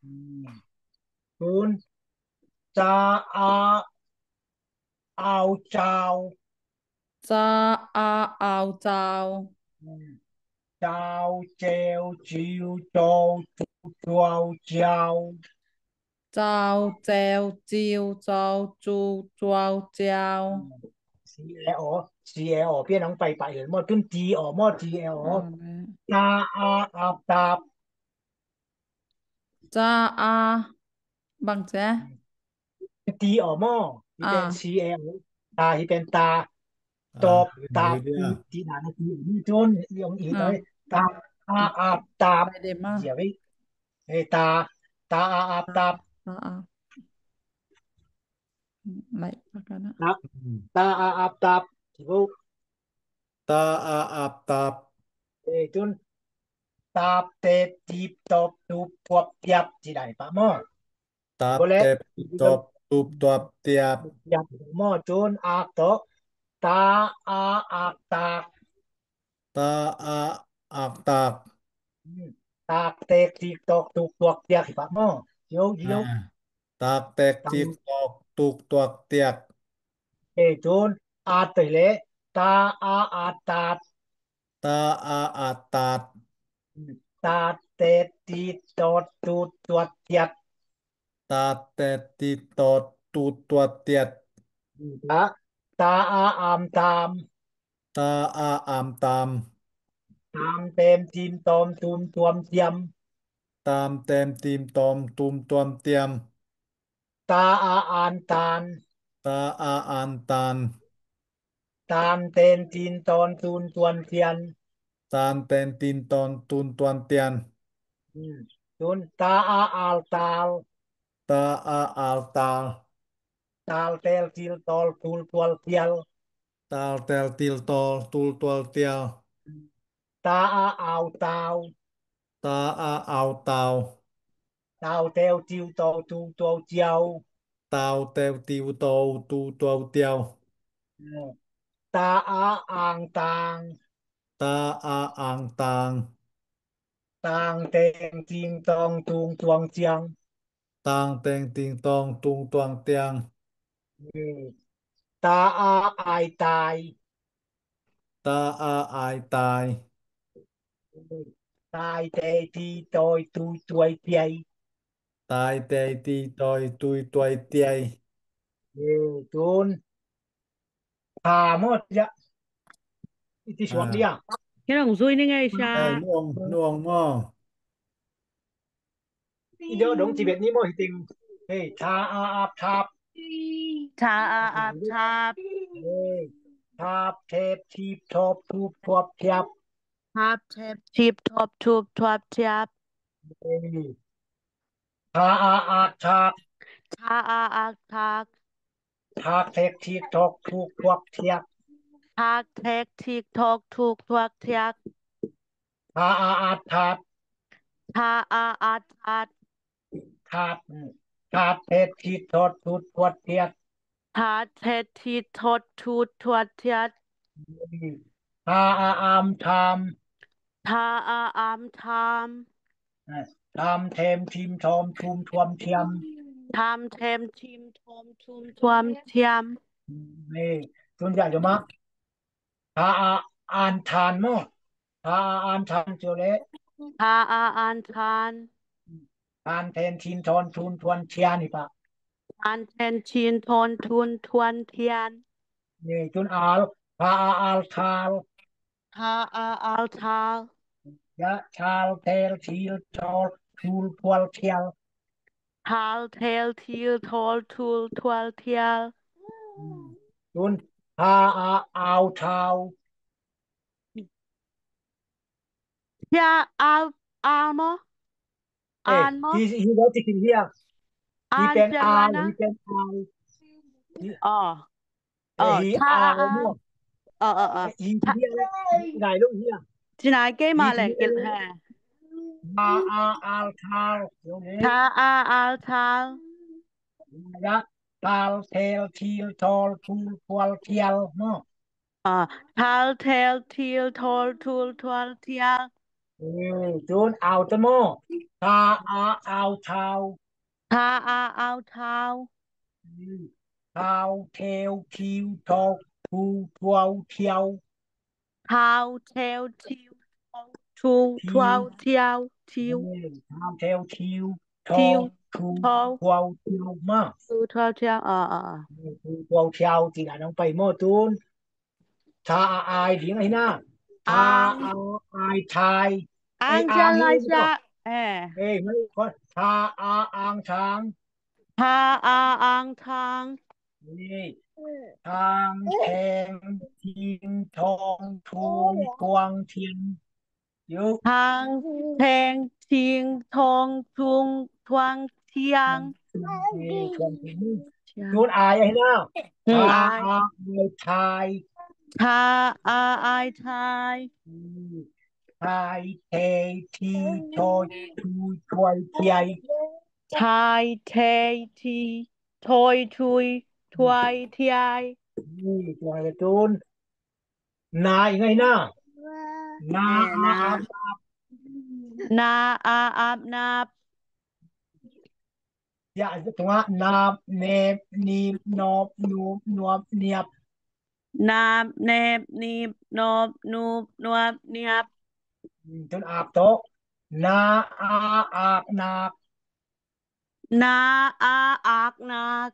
ອືມ ຄູນ ຈາ ອາ ອາວ ຈາວ. ຈາ ອາ ອາວ ຈາວ. ອືມ ຈາວ ແຈວ ຈີວ ຈອວ ຈູ ຈວາວ ຈຽວ. ຈາວ ແຈວ ຈີວ ຈອວ ຈູ ຈວາວ ຈຽວ. ອືມ C A O C A O ປຽນອອກໄປປະເຫັນໝົດ ຂຶ້ນ T O ໝົດ T O ຕາອາອາບຕາບ ຈາອາ ບັງແຈ T O ໝົດ ທີ່ເປັນ C A O ຕາ ທີ່ເປັນຕາ ຕອບ ຕາບ ທີ່ນານທີ່ນີ້ຈົນ ອີອງອີ ຕາອາອາບຕາບ ເສຍໄປ ເອີ ຕາ ຕາອາອາບຕາບ ຕາອາ ໄລ່ປະການນະ ຕາ ຕາອາອາບຕາບ ທີ່ບໍ່ ຕາອາອາບຕາບ ເອີ ຈົນ ຕາບແຕບຕີບຕອບຕູບປວບຕຽບ ທີ່ໄດ້ປະໝໍ ຕາບແຕບຕີບຕອບຕູບຕວບຕຽບ ຕຽບໝໍ ຈົນ ອາກ ຕາອາອາກຕາກ ຕາອາອາກຕາກ ຕາກແຕກຕີກຕອກຕູກຕວກຕຽກ ປະໝໍ ໂຍໂຍ ຕາກແຕກຕີກຕອກຕູກຕວກຕຽກ ເອີ ຈົນ ອາດໄປເລີຍ ຕາອາອາດຕາດ ຕາອາອາດຕາດ ຕາດແຕດຕີດຕອດຕູດຕວດຕຽດ ຕາດແຕດຕີດຕອດຕູດຕວດຕຽດ ຕາ ຕາອາອາມຕາມ ຕາອາອາມຕາມ ຕາມແຕມຕີມຕອມຕູມຕວມຕຽມ ຕາມແຕມຕີມຕອມຕູມຕວມຕຽມ ຕາອາອານຕານ ຕາອາອານຕານ ຕານແຕນຕີນຕອນຕູນຕວນຕຽນ ຕານແຕນຕີນຕອນຕູນຕວນຕຽນ ອືມ ຕາອາອາລຕາລ ຕາອາອາລຕາລ ຕາລແຕລຕີລຕອລຕູລຕວລຕຽລ ຕາລແຕລຕີລຕອລຕູລຕວລຕຽລ ຕາອາອາວຕາວ ຕາອາອາວຕາວ ຕາວແຕວຕິວຕອວຕູຕວວຕຽວ ຕາວແຕວຕິວຕອວຕູຕວວຕຽວ ເອີ ຕາອາອາງຕາງ ຕາອາອາງຕາງ ຕາງແຕງຕີງຕອງຕູງຕວງຕຽງ ຕາງແຕງຕີງຕອງຕູງຕວງຕຽງ ເອີ ຕາອາອາຍຕາຍ ຕາອາອາຍຕາຍ ຕາຍແຕຕີຕອຍຕູຕວຍຕຽຍ ຕາຍແຕຕີຕອຍຕູຕວຍຕຽຍ ເອີ ໂຕນ ພາໝົດຍະ ອິຕິສວນເດຍ ເຮັດຂອງຊຸຍນີ້ໄງຊາ ເອີ ໜ່ວງ ໜ່ວງໝໍ ອີເດອດົງຈີເບັດນີ້ໝໍ ເຮັດເຕັງ ເອີ ທາອາອາບທາບ ທາອາອາບທາບ ເອີ ທາບແທບທີບທອບທູບທວບທຽບ ທາບແທບທີບທອບທູບທວບທຽບ ເອີ ທາອາອາກທາກ ທາອາອາກທາກ ທາກແທກທີກທອກທູກທວກທຽກ ທາກແທກທີກທອກທູກທວກທຽກ ທາອາອາດທາດ ທາອາອາດທາດ ທາດ ທາດແທກທີກທອດທູດທວດທຽກ ທາດແທກທີກທອດທູດທວດທຽກ ທາອາອາມທາມ ທາອາອາມທາມ ອ່າ ທາມແທມທີມທອມທຸມທວມທຽມ ທາມແທມທີມທອມທຸມທວມທຽມ ນີ້ ຕົວຢ່າງຈະມາ ທາອາອານທານເນາະ ທາອາອານທານ ໂຈເລ ທາອາອານທານ ທານແທນທີນທອນທູນທວນທຽນ ນີ້ປະ ທານແທນທີນທອນທູນທວນທຽນ ນີ້ ຈຸນອາລ ທາອາອາລທາລ ທາອາອາລທາລ ຍະ ທາລແທລທີລທອລທູລທວລທຽລ ທາລແທລທີລທອລທູລທວລທຽລ ອືມ ຈຸນ ທາອາອາວທາວ ເຮຍ ອາວ ອາວມໍ ເອ ອານມໍ he he wrote it in here. ອານ he ເປັນ ອາວ ເປັນ he ເປັນ ອາວ ອໍ ອໍ ເອີ ເອີ ທາ ອາ ອາ ເນາະ ເອີ ເອີ ເອີ ເອີ he here ໄດ້ລົງ here ຊິນາຍເກມາແຫຼະ ເກມແທ້ ທາ ອາ ອາວ ທາວ ໂອເຄ ທາ ອາ ອາວ ທາວ ຍະ ທາລ ແທລ ທີລ ທອລ ທູລ ຄວລ ທຽລ ເນາະ ອ່າ ທາລ ແທລ ທີລ ທອລ ທູລ ທວລ ທຽລ ເອີ ໂຈນ ອາວ ຕະໂມ ທາ ອາ ອາວ ທາວ ທາ ອາ ອາວ ທາວ ອືມ ທາວ ແທວ ທີວ ທອກ ທູ ທວວ ທຽວ ທາວ ແທວ ທີວ ທອກ ທູ ທຽວ ທອກ ທຽວ ທີວ ເອີ ທາວ ແທວ ທີວ ທອກ ທູເທົວ ທູເທົວ ມາ ທູເທົວທຽວ ອໍໆ ເອີ ທູເທົວທຽວ ຈີລານອງໄປໝໍຕູນ ທາອາອາຍ ດິງໄອນາ ທາອາອາຍ ທາຍ ອາງ ເອີ ຈະລາຍ ຈະ ເອີ ເອີ ມາ ທາອາອາງ ທາງ ທາອາອາງ ທາງ ນີ້ ທາງ ແທງ ທີງ ທອງ ທຸງ ກວາງ ທຽງ ຢູ່ ທາງ ແທງ ທີງ ທອງ ທຸງ ກວາງ ທຽງ ນີ້ ກວາງ ທຽງ ຈູດອາຍ ອາຍນາ ອືມ ທາອາອາຍ ທາຍ ທາອາອາຍ ທາຍ ທາຍ ແທ ທີ ໂທ ທູ ທວຍ ທຽຍ ທາຍ ແທ ທີ ໂທຍ ທຸຍ ທວຍ ທຽຍ ນີ້ ກວາງ ກາຕູນ ນາ ອີກໄງນາ ນາ ເອີ ອາ ນາ ອາບ ນາບ ນາ ອາ ອາບ ນາບ ຢາ ຕົວ ນາບ ແນບ ນີບ ນອບ ນູບ ນວບ ນຽບ ນາບ ແນບ ນີບ ນອບ ນູບ ນວບ ນຽບ ອືມ ຈົນອາບໂຕ ນາ ອາ ອາກ ນາກ ນາ ອາ ອາກ ນາກ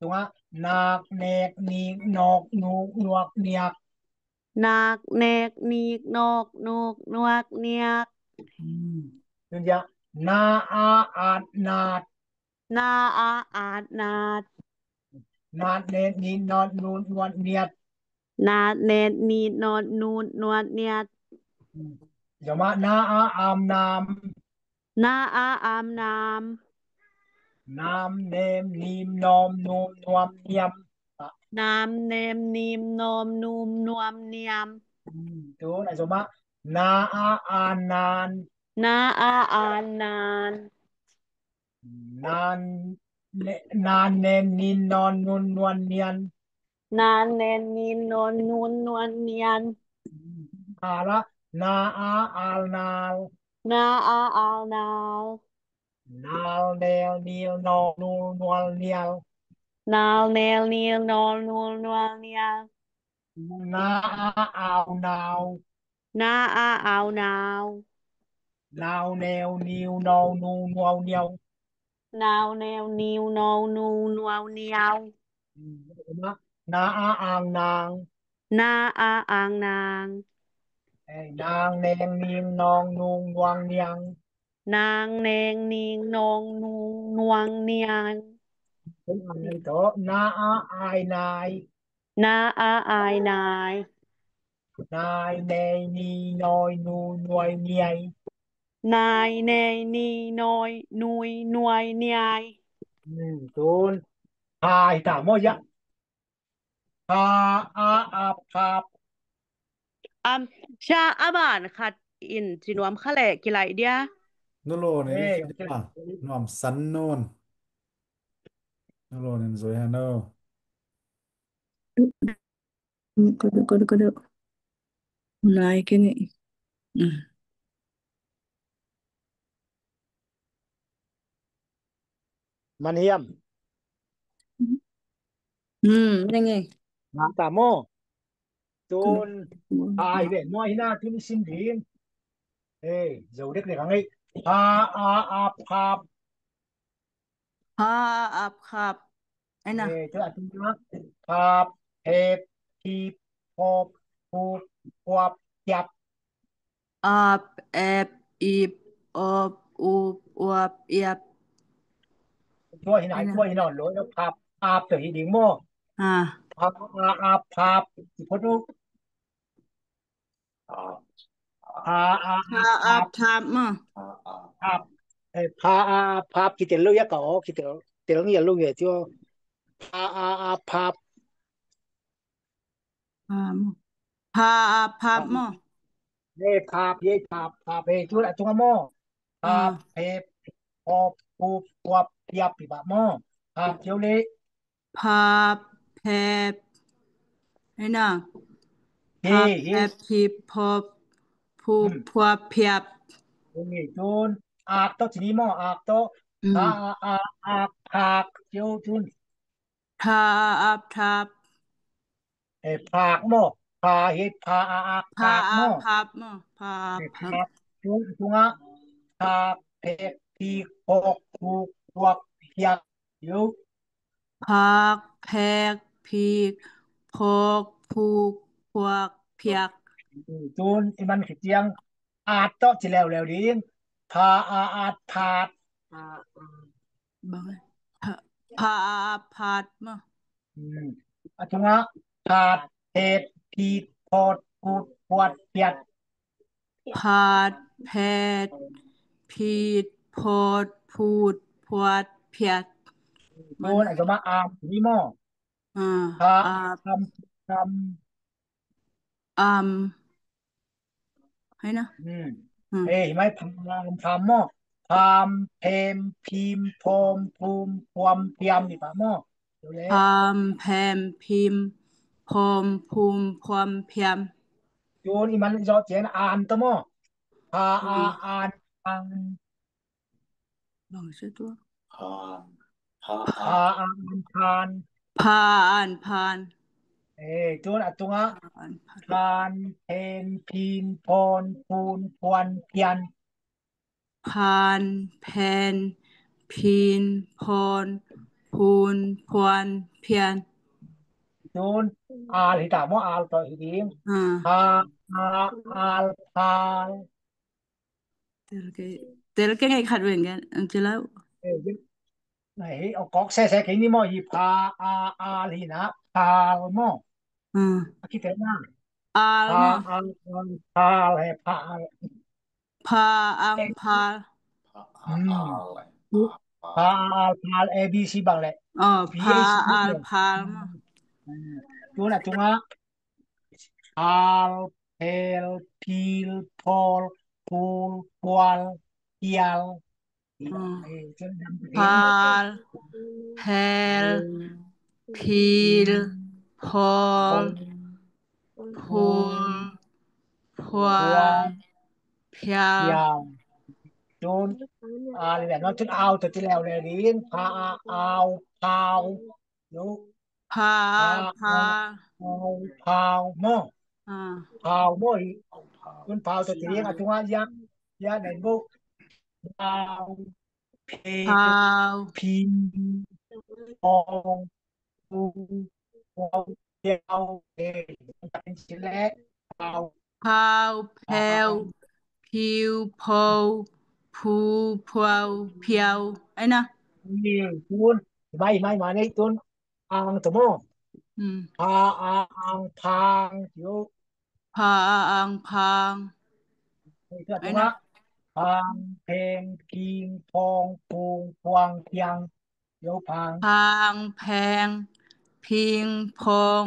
ຕົວ ນາກ ແນກ ນີກ ນອກ ນູກ ນວກ ນຽກ ນາກ ແນກ ນີກ ນອກ ນູກ ນວກ ນຽກ ອືມ ເປັນຢາ ນາ ອາ ອາດ ນາດ ນາ ອາ ອາດ ນາດ ນາດ ແນດ ນີດ ນອດ ນູດ ນວດ ນຽດ ນາດ ແນດ ນີດ ນອດ ນູດ ນວດ ນຽດ ອືມ ຢາມາ ນາ ອາ ອາມ ນາມ ນາ ອາ ອາມ ນາມ ນາມ ແນມ ນີມ ນອມ ນູມ ນວມ ນຽມ ນາມ ແນມ ນີມ ນອມ ນູມ ນວມ ນຽມ ອືມ ໂຕ ນາ ສົມມະ ນາ ອາ ອານ ນານ ນາ ອາ ອານ ນານ ນານ ແນ ນານ ແນນ ນີນ ນອນ ນູນ ນວນ ນຽນ ນານ ແນນ ນີນ ນອນ ນູນ ນວນ ນຽນ ອາລະ ນາ ອາ ອາລ ນາລ ນາ ອາ ອາລ ນາລ ນາລ ແນລ ນີລ ນອລ ນູນ ນວນ ນຽລ ນາລ ແນລ ນີລ ນອລ ນູນ ນວນ ນຽລ ນາ ອາ ອາວ ນາວ ນາ ອາ ອາວ ນາວ ນາວ ແນວ ນີວ ນອວ ນູ ນວາວ ນຽວ ນາວ ແນວ ນີວ ນອວ ນູ ນວາວ ນຽວ ນາ ອາ ອາງ ນາງ ນາ ອາ ອາງ ນາງ ເອີ ນາງ ແນງ ນີງ ນອງ ນູງ ນວງ ນຽງ ນາງ ແນງ ນີງ ນອງ ນູງ ນວງ ນຽງ ເປັນອັນນີ້ໂຕ ນາ ອາ ອາຍ ນາຍ ນາ ອາ ອາຍ ນາຍ ນາຍ ແນຍ ນີ ນອຍ ນູ ນວຍ ນຽຍ ນາຍ ແນຍ ນີ ນອຍ ນູຍ ນວຍ ນຽຍ ອືມ ໂຕນ ພາ ອີຕາໝໍຢະ ພາ ອາ ອາບ ພາບ ອຳ ຊາ ອາບານ ຄັດ ອິນ ຊິນວມ ຄະແຫຼ ກິໄລເດຍ ໂນໂລ ນີ້ ເອີ ນວມ ສັນໂນນ ໂນໂລ ນີ້ ໂຊຍ ຮາໂນ ກະດຸກະດຸກະດຸ ຫຼາຍແຄ່ນີ້ ອືມ ມັນຮຽມ ອືມ ຍັງໄງ ມາຕາໂມ ໂຕນ ອາຍເວ ມອຍນາ ທຸນຊິນດີນ ເອີ ໂຈເດັກເດັກ ອັນນີ້ ພາ ອາ ອາບ ພາບ ພາອາບຄາບ ໄອ້ນະ ເອີ ໂຕອັນທີ່ໜຶ່ງ ພາບ ເພັບ ພີບ ພອບ ພູບ ພວບ ພຽບ ອາບ ແອບ ອີບ ອອບ ອູບ ອວບ ອຽບ ໂຕທີ່ໜຶ່ງ ໄອ້ນະ ໂຕທີ່ໜຶ່ງ ໂລຍ ພາບ ອາບ ໂຕທີ່ໜຶ່ງໝໍ ອາ ພາບ ອາ ອາບ ພາບ ອີກຄົນໜຶ່ງ ພາອາອາພາບ ພາບມາ ພາບ ເອີ ພາອາອາພາບ ຄິດແຕ່ເລື່ອງຍາກອ ຄິດແຕ່ເລື່ອງຍາກ ເລື່ອງຍາກ ທີ່ວ່າ ພາອາອາພາບ ພາມ ພາອາພາບມາ ເອີ ພາບ ເອີ ພາບ ພາບ ເອີ ຈຸລະ ຈຸລະ ມອ ພາບ ເພັບ ພອບ ພູບ ພວບ ພຽບ ປີບາບ ມອ ພາບ ເຈວເລ ພາບແພບ ໃຫ້ນະ ເຮ ພາບແພບ ເຮ ພີບ ພອບ ພູບ ພວບ ພຽບ ໂອເຄ ຈູນ ອາກໂຕ ທີນີ້ໝໍ ອາກໂຕ ອືມ ພາ ອາ ອາກ ພາກ ເຈວ ຈູນ ທາ ອາ ອາບ ທາບ ເອີ ພາກໝໍ ພາ ເຮັດ ພາ ອາ ອາກ ພາກໝໍ ພາບໝໍ ພາ ເອີ ພາກ ພາກ ຈຸ ຈຸງ ອາ ພາກ ເພັກ ພີກ ພອກ ພູກ ພວກ ພຽກ ຢູ່ ພາກ ແພກ ພີກ ພອກ ພູກ ພວກ ພຽກ. ອືມ ໂຕນີ້ມັນຄືຈຽງ ອາດເຕາະ ຊິແລ້ວແລ້ວດີ ພາ ອາ ອາດ ພາດ ອາ ອາ ບໍ່ ພາ ພາ ອາ ອາດ ພາດ ມາ ອືມ ອາ ຈັງຫວະ ພາດ ເພັດ ພີດ ພອດ ພູດ ພວດ ພຽດ ພາດ ແພດ ພີດ ພອດ ພູດ ພວດ ພຽດ. ໂຕ ອາ ຈັງຫວະ ອາມ ນີ້ໝໍ ອາ ພາ ອາ ອາມ ອາມ ໃຫ້ນະ ອືມ ອືມ ເອີ ເຫັນໄໝ ພາມ ພາມ ໝໍ ພາມ ແພມ ພີມ ພອມ ພູມ ພວມ ພຽມ ນີ້ປະໝໍ ພາມ ແພມ ພີມ ພອມ ພູມ ພວມ ພຽມ. ໂຕນີ້ມັນເຈາະເຈນ ອ່ານຕະໝໍ ພາ ອາ ອ່ານ ອ່ານ ບາງຊື່ຕົວ ພານ ພາ ພາ ອ່ານ ອ່ານ ພານ ພາ ອ່ານ ຜ່ານ ເອີ ໂຕ ອາ ຕົງ ພານ ແພນ ພີນ ພອນ ພູນ ພວນ ພຽນ ພານ ແພນ ພີນ ພອນ ພູນ ພວນ ພຽນ. ໂຕ ອາລ ເຮັດຕາມ ອາລ ຕໍ່ ເຮັດອີງ ອາ ພາ ອາ ອາລ ພາລ. Tel ke, tel ke ngai khat wen kan, ang chilau. ເອີ ໄດ້ ເອົາກອກແຊໆ ເຄນີ້ໝໍ ຮີ ພາ ອາ ອາ ຮີນະ ພາລ ໝໍ ອືມ ຄິດແຕ່ນາ ອາລ ພາ ອາ ອາ ພາລ ໃຫ້ ພາລ ພາ ອັງ ພາລ ອືມ ພາ ອາ ອາລ ພາລ ເອ ບີ ຊີ ບັງແຫຼະ ອໍ ພາ ອາ ອາລ ພາລ ເນາະ ອືມ ໂຕນະ ໂຕນະ ພາລ ແພລ ພີລ ພອລ ພູລ ພວລ ພຽລ ອືມ ເອີ ພາລ ແພລ ພີລ ພອລ ພູລ ພວລ ພຽລ ພຽລ ໂຕນ ອາ ແລ້ວເນາະ ຈົນອາວ ຕົວທີ່ແລ້ວແລ້ວນີ້ ພາ ອາ ອາວ ພາວ ໂຍ ພາ ພາ ພາ ພາວ ພາວ ໝໍ ອາ ພາວ ໝໍ ໂຕນພາວ ຕົວທີ່ລຽງ ອາ ຕົງ ຍະ ຍະ ໃນ ໂບ ພາວ ເພ ພາວ ພີ ພອງ ພູ ພວງ ພຽວ ເພ ເປັນຊິແລະ ພາວ ພາວ ແພວ ພາວ ພີວ ພອວ ພູ ພວວ ພຽວ ໄອ້ນະ ນີ້ ໂຕນ ໄມ້ ໄມ້ ມາໃນ ໂຕນ ອ່າງ ຕະໝໍ ອືມ ພາ ອາ ອ່າງ ພາງ ໂຍ ພາ ອາ ອ່າງ ພາງ ໄອ້ນະ ພາງ ແພງ ພີງ ພອງ ພູງ ພວງ ພຽງ ໂຍ ພາງ ພາງ ແພງ ພີງ ພອງ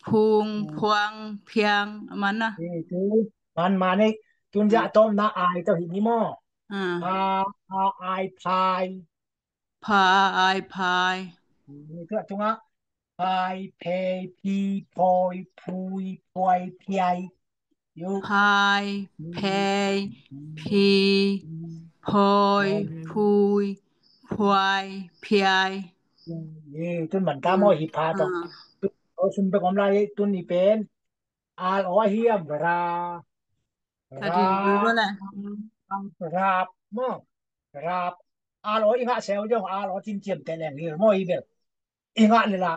ພູງ ພວງ ພຽງ ມັນນະ ເອີ ໂຕ ມັນມາໃນ ໂຕນ ຍະ ຕ້ອມ ນະ ອາຍ ເຈົ້າເຫັນນີ້ໝໍ ອາ ພາ ອາ ອາຍ ພາຍ ພາ ອາ ອາຍ ພາຍ ນີ້ຄື ອາ ຕົງ ອະ ພາຍ ແພຍ ພີ ພອຍ ພູຍ ພວຍ ພຽຍ ໂຍ ພາຍ ແພຍ ພີ ພອຍ ພູຍ ພວຍ ພຽຍ ເອີ ໂຕນ ມັນຕາໝໍ ອືມ ຮີ ພາ ຕອງ ອາ ໂຕນ ເອົາຊຸມໄປກອມລາຍ ໂຕນນີ້ເປັນ ອາ ລ ອ ຮຽມ ຣາ ກະຖືກຢູ່ບໍ່ລະ ຣາບ ໝໍ ຣາບ ອາ ລ ອ ອີງະ ແຊວ ຢອງ ອາ ລ ອ ຈິນ ຈຽມ ແຕະ ແຫຼງ ເລີ ໝໍ ອີເບລ ອີງະ ເລີລະ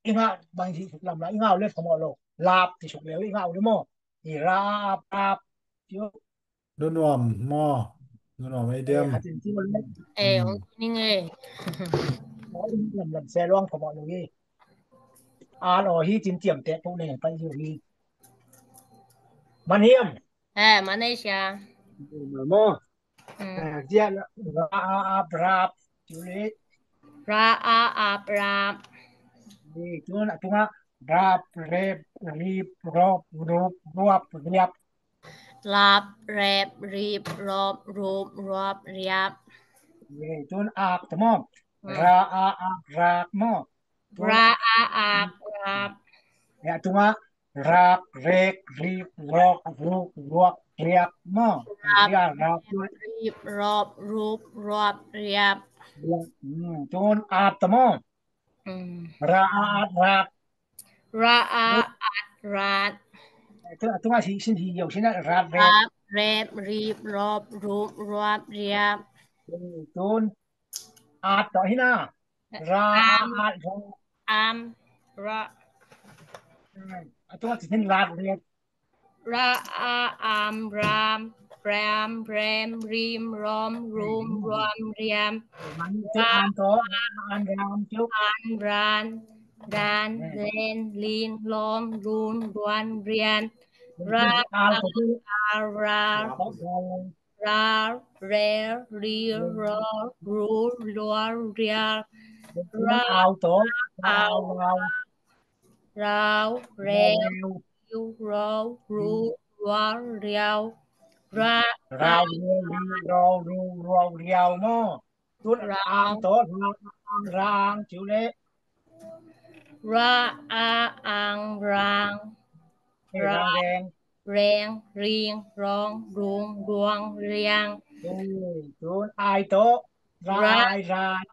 ອີງະ ບາງທີ ລຳລະ ອີງະ ເລີ ຂະໝໍ ໂລ ລາບ ທີ່ສຸກແລ້ວ ອີງະ ເລີ ໝໍ ອີ ຣາ ອາ ອາບ ອາບ ໂຍ ໂດນອອມ ໝໍ ໂດນອອມ ໄອດຽມ ເອີ ອືມ ນີ້ເງ ອໍ ລຳແຊລອງ ຂະໝໍ ໂລ ອາ ລ ອ ຮີ ຈິນ ຈຽມ ແຕະ ໂປະ ແນ ໄປ ຢູ່ ຮີ ມານ ຮຽມ ເອີ ມາເນຊຽ ເອີ ໝໍ ອືມ ເອີ ເຈຍ ລາ ອາ ອາບ ລາບ ຢູ່ນີ້ ລາ ອາ ອາບ ລາບ ນີ້ ໂຕນ ອາ ຕົງ ລາບ ແຣບ ລີບ ລອບ ລູບ ລວບ ລຽບ ລາບ ແຣບ ລີບ ລອບ ລູບ ລວບ ລຽບ ນີ້ ໂຕນ ອາກ ຕະໝໍ ອືມ ລາ ອາ ອາກ ລາກ ໝໍ ລາ ອາ ອາກ ລາກ ແລ້ວຕົງ ລາກ ແຣກ ລີບ ລອກ ລູກ ລວກ ລຽບ ໝໍ ລາກ ລຽບ ລອກ ລູບ ລວກ ລຽບ ອືມ ໂຕນ ອາດ ຕະໝໍ ອືມ ຣາ ອາ ອາດ ລາດ ລາ ອາ ອາດ ລາດ ເອີ ຕົງ ຕົງ ຊິ ຊິນ ທີ່ ຢຽວ ຊິນ ລາດ ແຣກ ລາດ ແຣກ ລີບ ລອບ ລູບ ລວບ ລຽບ ເອີ ຕູນ ອາດຕໍ່ໃຫ້ນາ ຣາ ອາດ ອາດ ຣາ ອາມ ຣະ ອາ ຕົວຊິເປັນລາດເລດ ຣະ ອາ ອາມ ຣາມ ແຣມ ແຣມ ຣີມ ຣອມ ຣູມ ຣວມ ຣຽມ ມັນຈະອ່ານຕໍ່ ອ່ານ ຣາມ ຈຸ ອ່ານ ຣານ ຣານ ເອີ ເລນ ລີນ ລອມ ລູນ ລວນ ຣຽນ ຣາ ອາ ອາ ຣາ ຣາ ລາວ ແລວ ລີ ລໍ ຣູ ລວ ຣຽວ ຣາ ອາວ ໂຕ ອາວ ລາວ ລາວ ແລວ ລາວ ລູ ລວ ຣຽວ ຣາ ລາວ ລຽວ ລີ ລໍ ຣູ ລວ ຣຽວ ມໍ ຕຸນ ລາວ ອາງ ໂຕ ລາງ ລາງ ຈິວເລ ຣາ ອາ ອາງ ຣາງ ເອີ ລາງ ລາງ ແລງ ແຣງ ຣີງ ຣອງ ຣູງ ລວງ ຣຽງ ເອີ ໂຕ ອາຍ ໂຕ ລາ ລາ ອາຍ ລາຍ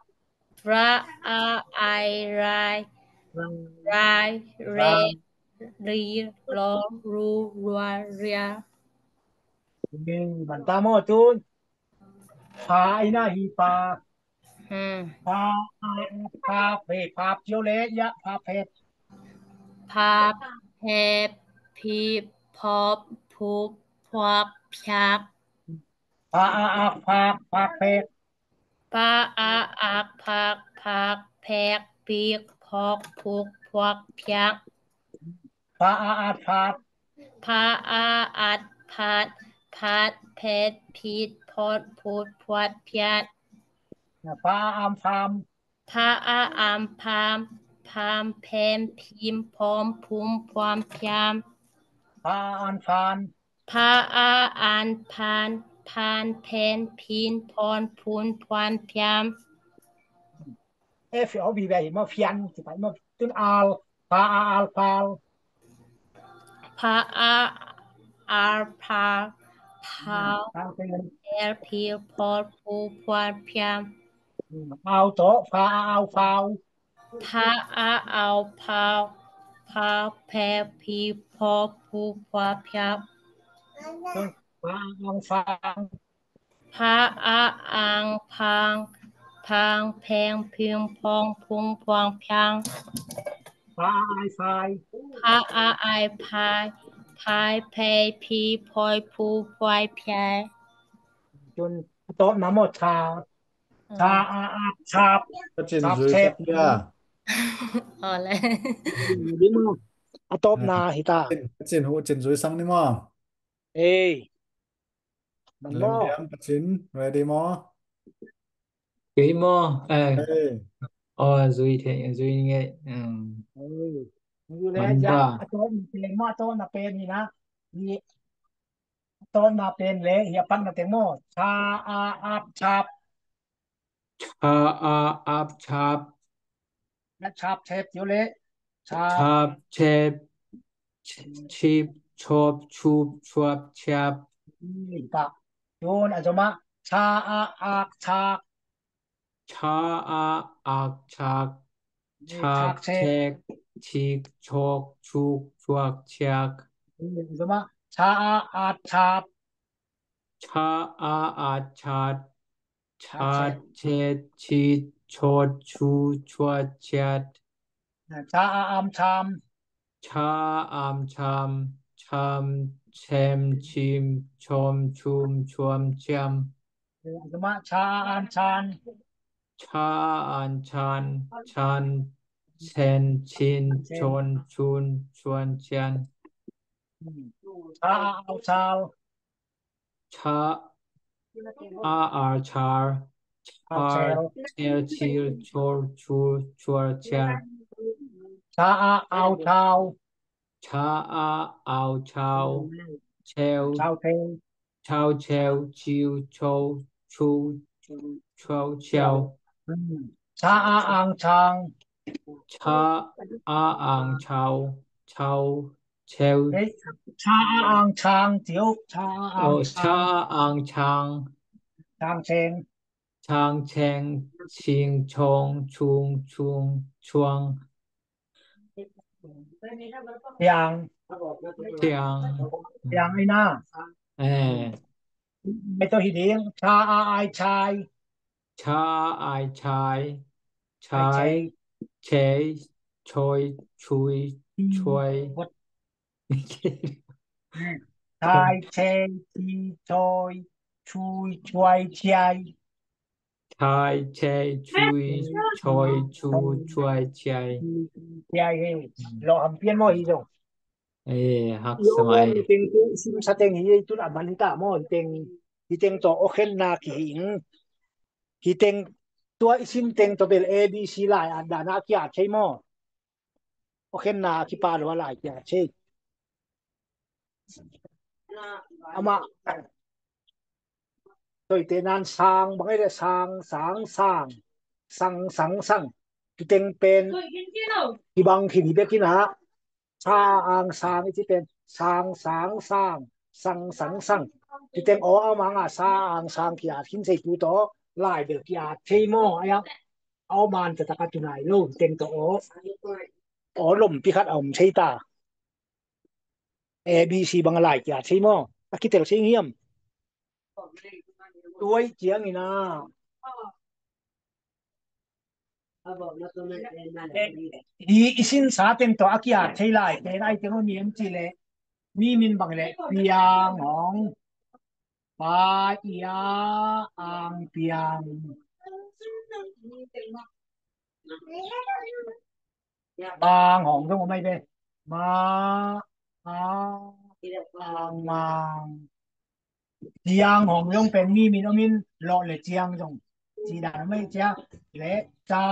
ຣະ ອາ ອາຍ ຣາຍ ລາຍ ລາຍ ແຣ ຣາຍ ຣີ ລໍ ຣູ ຣວ ຣຽ ເອີ ມັນຕາມອດ ໂຕ ພາ ອີນາ ຮີ ພາ ອືມ ພາ ອາ ອາ ພາ ເພ ພາບ ຈຽວ ເລ ຍະ ພາ ແພບ ພາບ ແພບ ພີບ ພອບ ພູບ ພວບ ພຽບ ພາ ອາ ອາກ ພາກ ພາກ ແພກ ພາ ອາ ອາກ ພາກ ພາກ ແພກ ພີກ ພອກ ພຸກ ພວກ ພຽກ ພາ ອາ ອາດ ພາດ ພາ ອາ ອາດ ພາດ ພາດ ແພດ ພີດ ພອດ ພູດ ພວດ ພຽດ ພາ ອາ ອາມ ພາມ ພາ ອາ ອາມ ພາມ ພາມ ແພມ ພີມ ພອມ ພູມ ພວມ ພຽມ ພາ ອາ ອ່ານ ພານ ພາ ອາ ອ່ານ ພານ ພານ ແພນ ພີນ ພອນ ພູນ ພວນ ພຽມ ເອຟ ອໍ ບີ ແບ ເຫັນບໍ່ ພຽນ ຊິໄປໝົດ ຕຶງ ອາລ ພາ ອາ ອາລ ພາລ ພາ ອາ ອາລ ພາລ ພາວ ພາວ ແພລ ພີລ ພອດ ພູ ພວນ ພຽມ ອາວ ໂຕ ພາ ອາ ອາວ ພາວ ພາ ອາ ອາວ ພາວ ພາວ ແພ ພີ ພອ ພູ ພວ ພຽວ ພາ ອາ ອາງ ຟາງ ພາ ອາ ອາງ ຟາງ ຟາງ ແພງ ພີງ ພອງ ພຸງ ພວງ ພຽງ ພາ ອາ ອາຍ ຟາຍ ພາ ອາ ອາຍ ຟາຍ ຟາຍ ແພ ພີ ພອຍ ພູ ພວຍ ພຽຍ ຈົນຕອບນຳໝົດ ຊາ ຊາ ອາ ອາ ຊາບ ປະຈິນ ຊາບ ແຊບ ເອີ ພໍແລ້ວ ດີມາ ອາ ຕອບນາ ເອີ ຮີຕາ ປະຈິນ ປະຈິນ ຮູ້ຈິນ ຊຸຍ ສັງ ນີ່ມາ ເອີຍ ມັນ ເລີ່ມ ບໍ່ ເລີ່ມ ປະຈິນ ເຣດີ ມໍ ເອີຍ ມໍ ເອີ ເອີ ອໍ ຊຸຍ ເທ ຊຸຍ ເງ ອືມ ເອີ ມັນຢູ່ແລ້ວ ມັນ ຢາ ອາ ຕອບເປັນ ມາ ຕອບນະ ເປັນ ນີ້ນະ ນີ້ ຕອນມາເປັນເລ ເຮຍປັນມາແຕງໂມ ຊາ ອາ ອັບ ຊາບ ຊາ ອາ ອັບ ຊາບ ແລະ ຊາບ ເຊບ ໂຍເລ ຊາບ ຊາບ ເຊບ ຊີບ ຊອບ ຊູບ ຊວບ ຊຽບ ນີ້ກະ ໂຍນ ອາ ຈະມາ ຊາ ອາ ອັກ ຊາກ ຊາ ອາ ອັກ ຊາກ ຊາກ ແຊກ ຊີກ ຊອກ ຊູກ ຊວກ ຊຽກ ສະມະ ຊາ ອາ ອັດ ຊາດ ຊາ ອາ ອັດ ຊາດ ຊາດ ເຊດ ຊີດ ຊອດ ຊູ ຊວດ ຊຽດ ຊາ ອາ ອັມ ຊາມ ຊາ ອາ ອັມ ຊາມ ຊາມ ແຊມ ຊີມ ຊອມ ຊູມ ຊວມ ຊຽມ ສະມະ ຊາ ອາ ອັນ ຊານ ຊາ ອາ ອັນ ຊານ ຊານ ແຊນ ຊິນ ຊອນ ຊູນ ຊວນ ຊຽນ ຊາ ອາ ອາວ ຊາວ ຊາ ອາ ອາ ຊາວ ຊາວ ຊາວ ແຊວ ແຊວ ຊິວ ຊອວ ຊູ ຊວ ຊຽວ ຊາ ອາ ອາວ ຊາວ ຊາ ອາ ອາວ ຊາວ ແຊວ ຊາວ ແຊວ ຊາວ ແຊວ ຊິວ ຊອວ ຊູ ຊອວ ຊຽວ ອືມ ຊາ ອາ ອາງ ຊາງ ຊາ ອາ ອາງ ຊາວ ຊາວ ແຊວ ເອີຍ ຊາ ອາ ອາງ ຊາງ ຈຽວ ຊາ ອາ ອາງ ໂອ້ ຊາງ ຊາ ອາ ອາງ ຊາງ ຊາງ ແຊງ ຊາງ ແຊງ ຊິງ ຊອງ ຊຸງ ຊຸງ ຊວງ ຊຽງ ຊຽງ ຊຽງ ອີນາ ເອີ ໄປໂຕຮີດີງ ຊາ ອາ ອາຍ ຊາຍ ชา อาย ชาย ชาย เชย ชอย ชุย ชวย ชาย เชย ชี ชอย ชุย ชวย เชย ชาย เชย ชุย ชอย ชู ชวย เชย เชย ເອີ ລອງອຳປ່ຽນໝໍ ອີ່ຈົງ ເອີ ຮັກສະໄໝ ເຕັງຕຸຊິມສະເຕັງ ຮີ ຕຸນອາມັນຕາໝໍ ເຕັງ ຮີ ເຕັງໂຕ ໂອເຄນນາ ຄີ ຮີ ເຕັງ ຕົວ ອີ ຊິມ ເຕັງ ໂຕ ເບລ ເອ ບີ ຊີ ລາຍ ອາດ ດານາ ອາ ກິ ອາ ເຊ ໝໍ ໂອເຄນນາ ອາ ກິ ປາ ລະ ວະ ລາຍ ກິ ອາ ເຊ ອາ ມາ ໂຕຍເຕນານ ຊາງ ບັງເອີຍ ຊາງ ສາງ ສ້າງ ສັງ ສັງ ສັງ ຄືເຕັງເປັນ ທີ່ບັງ ທີ່ນີ້ເປັນ ທີ່ນາ ຊາ ອາງ ສາງ ທີ່ເປັນ ສາງ ສາງ ສ້າງ ສັງ ສັງ ສັງ ທີ່ເຕັງ ອ ອາ ມາ ງ ອາ ຊາ ອາງ ສາງ ທີ່ອາດ ຄິນ ໃສ່ ຕູ ຕ ລາຍ ເບລ ທີ່ອາດ ເຊ ໝໍ ອາ ຍັງ ເອົາມານ ຕະ ຕະ ກະ ຈຸ ນາຍ ໂລ ເຕັງ ຕ ອ ອ ລົມ ພິຄັດ ອຳ ເຊ ຕາ ເອ ບີ ຊີ ບັງ ລາຍ ທີ່ອາດ ເຊ ໝໍ ອາ ກິ ເຕລ ເຊ ງ ຮຽມ ຕົວ ຈຽງ ອີ ນາ ເອ ອີ ອີ ຊິນ ສາ ເຕັງ ໂຕ ອາ ກິ ອາດ ເຊ ລາຍ ເຕ ໄອ ເຕັງ ມີ ເອັມ ຈີ ເລ ມີ ມິນ ບັງ ເລ ປຽງ ຫອງ ປາ ເອ ອາ ອາງ ປຽງ ບາງ ຫອງ ຕ້ອງເອົາໄມ້ເດ້ ມາ ອາ ອາງ ມາງ ຈຽງ ຫອງ ຕ້ອງເປັນ ມີ ມິນ ເອົາ ມິນ ເລາະ ແລະ ຈຽງ ຕ້ອງ ຈີ ດານ ໄມ້ ຈຽງ ແລະ ຈາ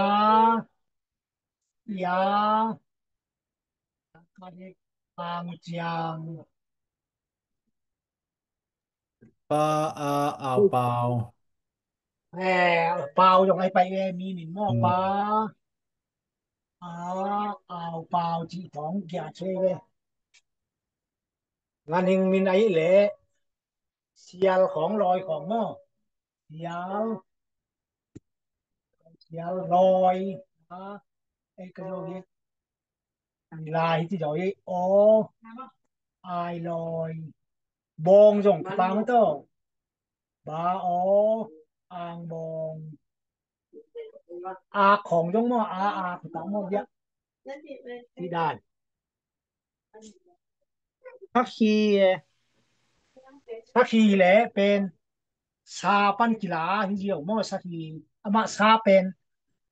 ຢາ ອາງ ຈຽງ ປາ ອາ ອາວ ປາວ ແອ່ ປາວ ຕ້ອງ ໄອ ໄປ ແອ ມີ ມິນ ໝໍ ອືມ ປາ ອາ ອາວ ປາວ ຈີ ຂອງ ຢາ ເຊ ເດ້ ງານ ເຮັງ ມິນ ໄອ ແຫຼະ ສຽວ ຂອງ ລອຍ ຂອງ ໝໍ ສຽວ ສຽວ ລອຍ ອາ ເອກະໂລ ລາຍ ທີ່ ດອຍ ໂອ ອາຍ ລອຍ ບອງ ຈອງ ປາ ມາ ໂຕ ບາ ໂອ ອາງ ບອງ ອາ ຂອງ ຈົງ ໝໍ ອາ ອາ ຕາ ໝໍ ຢະ ທີ່ ດານ ສະຄີ ສະຄີ ແລະ ເປັນ ຊາ ປັນ ກິລາ ຮີ ດຽວ ໝໍ ສະຄີ ອາ ມະ ຊາ ເປັນ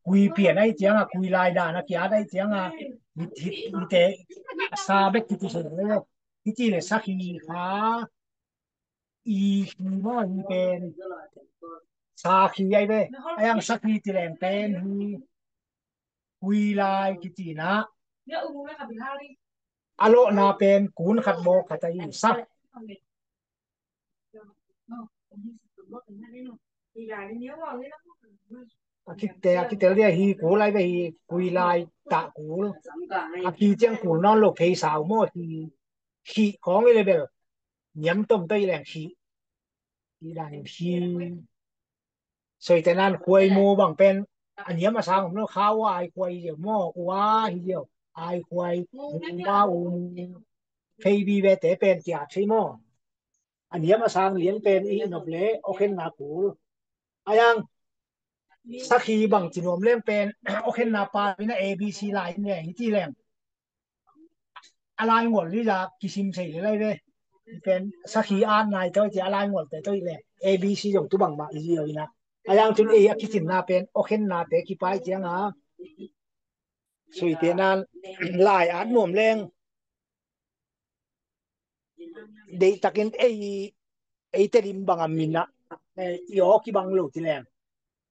ກຸຍ ປ່ຽນ ໄອ ຈຽງ ອາ ກຸຍ ລາຍ ດານ ອາ ກິ ອາ ໄອ ຈຽງ ອາ ຮີ ຮີ ຮີ ເຕ ຊາ ເບັກ ກິ ຕິ ເສ ຮີ ຈີ ແລະ ສະຄີ ຄາ ອີ ຄີ ໝໍ ຮີ ເປັນ ສາ ຄີ ໄອ ເດ້ ອາ ຍັງ ສະຄີ ຕິ ແລງ ເປັນ ຮີ ກຸຍ ລາຍ ກິ ຈີ ນະ ອາໂລ ນາ ເປັນ ກູນ ຂັດ ໂບ ຂະ ຕະ ອີ ສະ ອາ ຄິດ ແຕ່ ອາ ຄິດ ແຕ່ ເດ ຮີ ກູ ລາຍ ເດ ຮີ ກຸຍ ລາຍ ຕະ ກູ ອາ ຄີ ຈຽງ ກູ ນອນ ໂລ ເພ ສາວ ໝໍ ຄີ ຄີ ຂອງ ເອເລເບລ ຍຳ ຕົ້ມ ເຕີຍ ແລງ ຄີ ອີ ດານ ຄີ ຊ່ອຍ ແຕ່ ນານ ຄວາຍ ໂມ ບັງ ເປັນ ອາ ຍຳ ອາ ສາງ ຂອງ ເນາະ ຄາວ ອາຍ ຄວາຍ ດຽວ ໝໍ ອູ ອາ ຮີ ດຽວ ອາຍ ຄວາຍ ອູ ອາ ອູ ເພ ບີ ແວ ແຕ່ ເປັນ ຈຽ ເຊ ໝໍ ອາ ຍຳ ອາ ສາງ ລຽນ ເປັນ ອີ ນົບ ເລ ໂອເຄນ ນາ ກູ ອາ ຍັງ ສະຄີ ບັງ ຈີ ນວມ ແລງ ເປັນ ໂອເຄນ ນາ ປາ ວິນະ ເອ ບີ ຊີ ລາຍ ແນ ທີ່ ແລງ ອາລາຍ ງົວ ລິ ລາ ກິ ຊິມ ເຊ ເລ ເດ ເປັນ ສະຄີ ອານ ນາຍ ເຕີຍ ອາລາຍ ງົວ ເຕີຍ ເຕີຍ ແລ ເອ ບີ ຊີ ຍົງ ຕຸ ບັງ ມະ ອີ ດຽວ ນະ ອາ ຍັງ ຈຸນ ເອ ອາ ກິ ຈິນ ນາ ເປັນ ໂອເຄນ ນາ ເຕ ກິ ປາຍ ຈຽງ ອາ ຊ່ອຍ ເຕ ນານ ລາຍ ອາດ ນວມ ແລງ ເດ ຕະ ກິນ ເອ ເອ ເຕ ລິມ ບັງ ອາ ມິນ ນະ ເອ ອີ ອໍ ກິ ບັງ ໂລ ຕິ ແລງ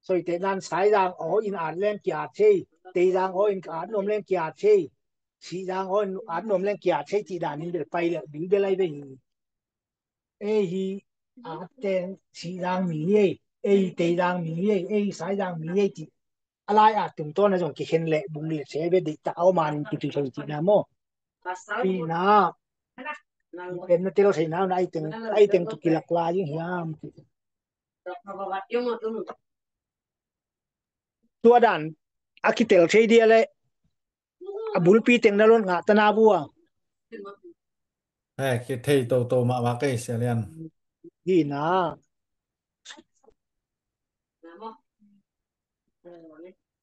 ຊ່ອຍ ເຕ ນານ ສາຍ ດາງ ອໍ ອິນ ອາດ ແລງ ກິ ອາດ ເຊ ເຕ ດາງ ອໍ ອິນ ອາດ ນວມ ແລງ ກິ ອາດ ເຊ ສີ ດາງ ອໍ ອິນ ອາດ ນວມ ແລງ ກິ ອາດ ເຊ ຈິ ດາ ນິ ເດ ໄປ ເລີ ບິ ເດ ໄລ ເບ ຮີ ເອ ຮີ ອາດ ແຕງ ສີ ດາງ ມີ ເອ ເອ ເຕ ດາງ ມີ ເອ ເອ ສາຍ ດາງ ມີ ເອ ຈິ ອາລາຍ ອາດ ຕຸງ ໂຕ ນະ ຈົງ ກິ ເຄັນ ແລະ ບຸງ ເລ ເຊ ເບ ເດ ຕະ ເອົາ ມາ ນິ ກິ ຕຸ ໂຊ ຈິ ນະ ໂມ ປີ ນາ ເປັນ ນະ ເຕ ໂລ ໄຊ ນາ ນະ ໄອ ເຕັງ ໄອ ເຕັງ ຕຸ ກິ ລັກ ລາ ຍິງ ຫຽມ ຕົວ ດານ ອາ ກິ ເຕລ ເຊ ເດ ແລະ ອະ ບຸນ ປີ ເຕັງ ນະ ລົນ ງະ ຕະ ນາ ບົວ ແຮ ເຄ ເທ ໂຕ ໂຕ ມະ ວາ ເກ ເຊ ລຽນ ດີ ນາ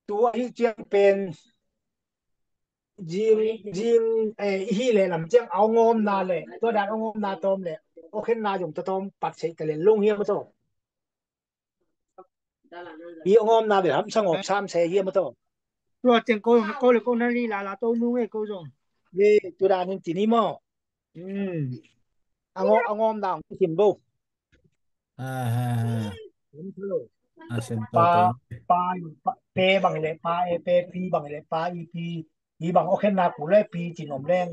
ตัวอีเจียงเป็น ยิง ยิง เอ่อ อีฮีแหละลำเจียงเอางอมนาแหละ ตัวด่านเอางอมนาตอมแหละ โอเคนนาหยงตะตอมปัดเสกตะเลนลงเฮียมาตอม อีเอางอมนาแบบสงบสามเสเฮียมาตอม ตัวเจียงโกโกเลยโกนาลีลาลาโตนุงเอโกจง เยตัวด่านนี้ทีนี้มอ อืม เอางอม เอางอมดาวกินบ่ อ่าฮะฮะ เห็นเถอะ อ่าเซ็นเตอร์ ปา ตัว ปา ปา เปบังเลย ปาเอเป ปีบังเลย ปาอีปี อีบังโอเคนากูเลย ปีจีนอมแรง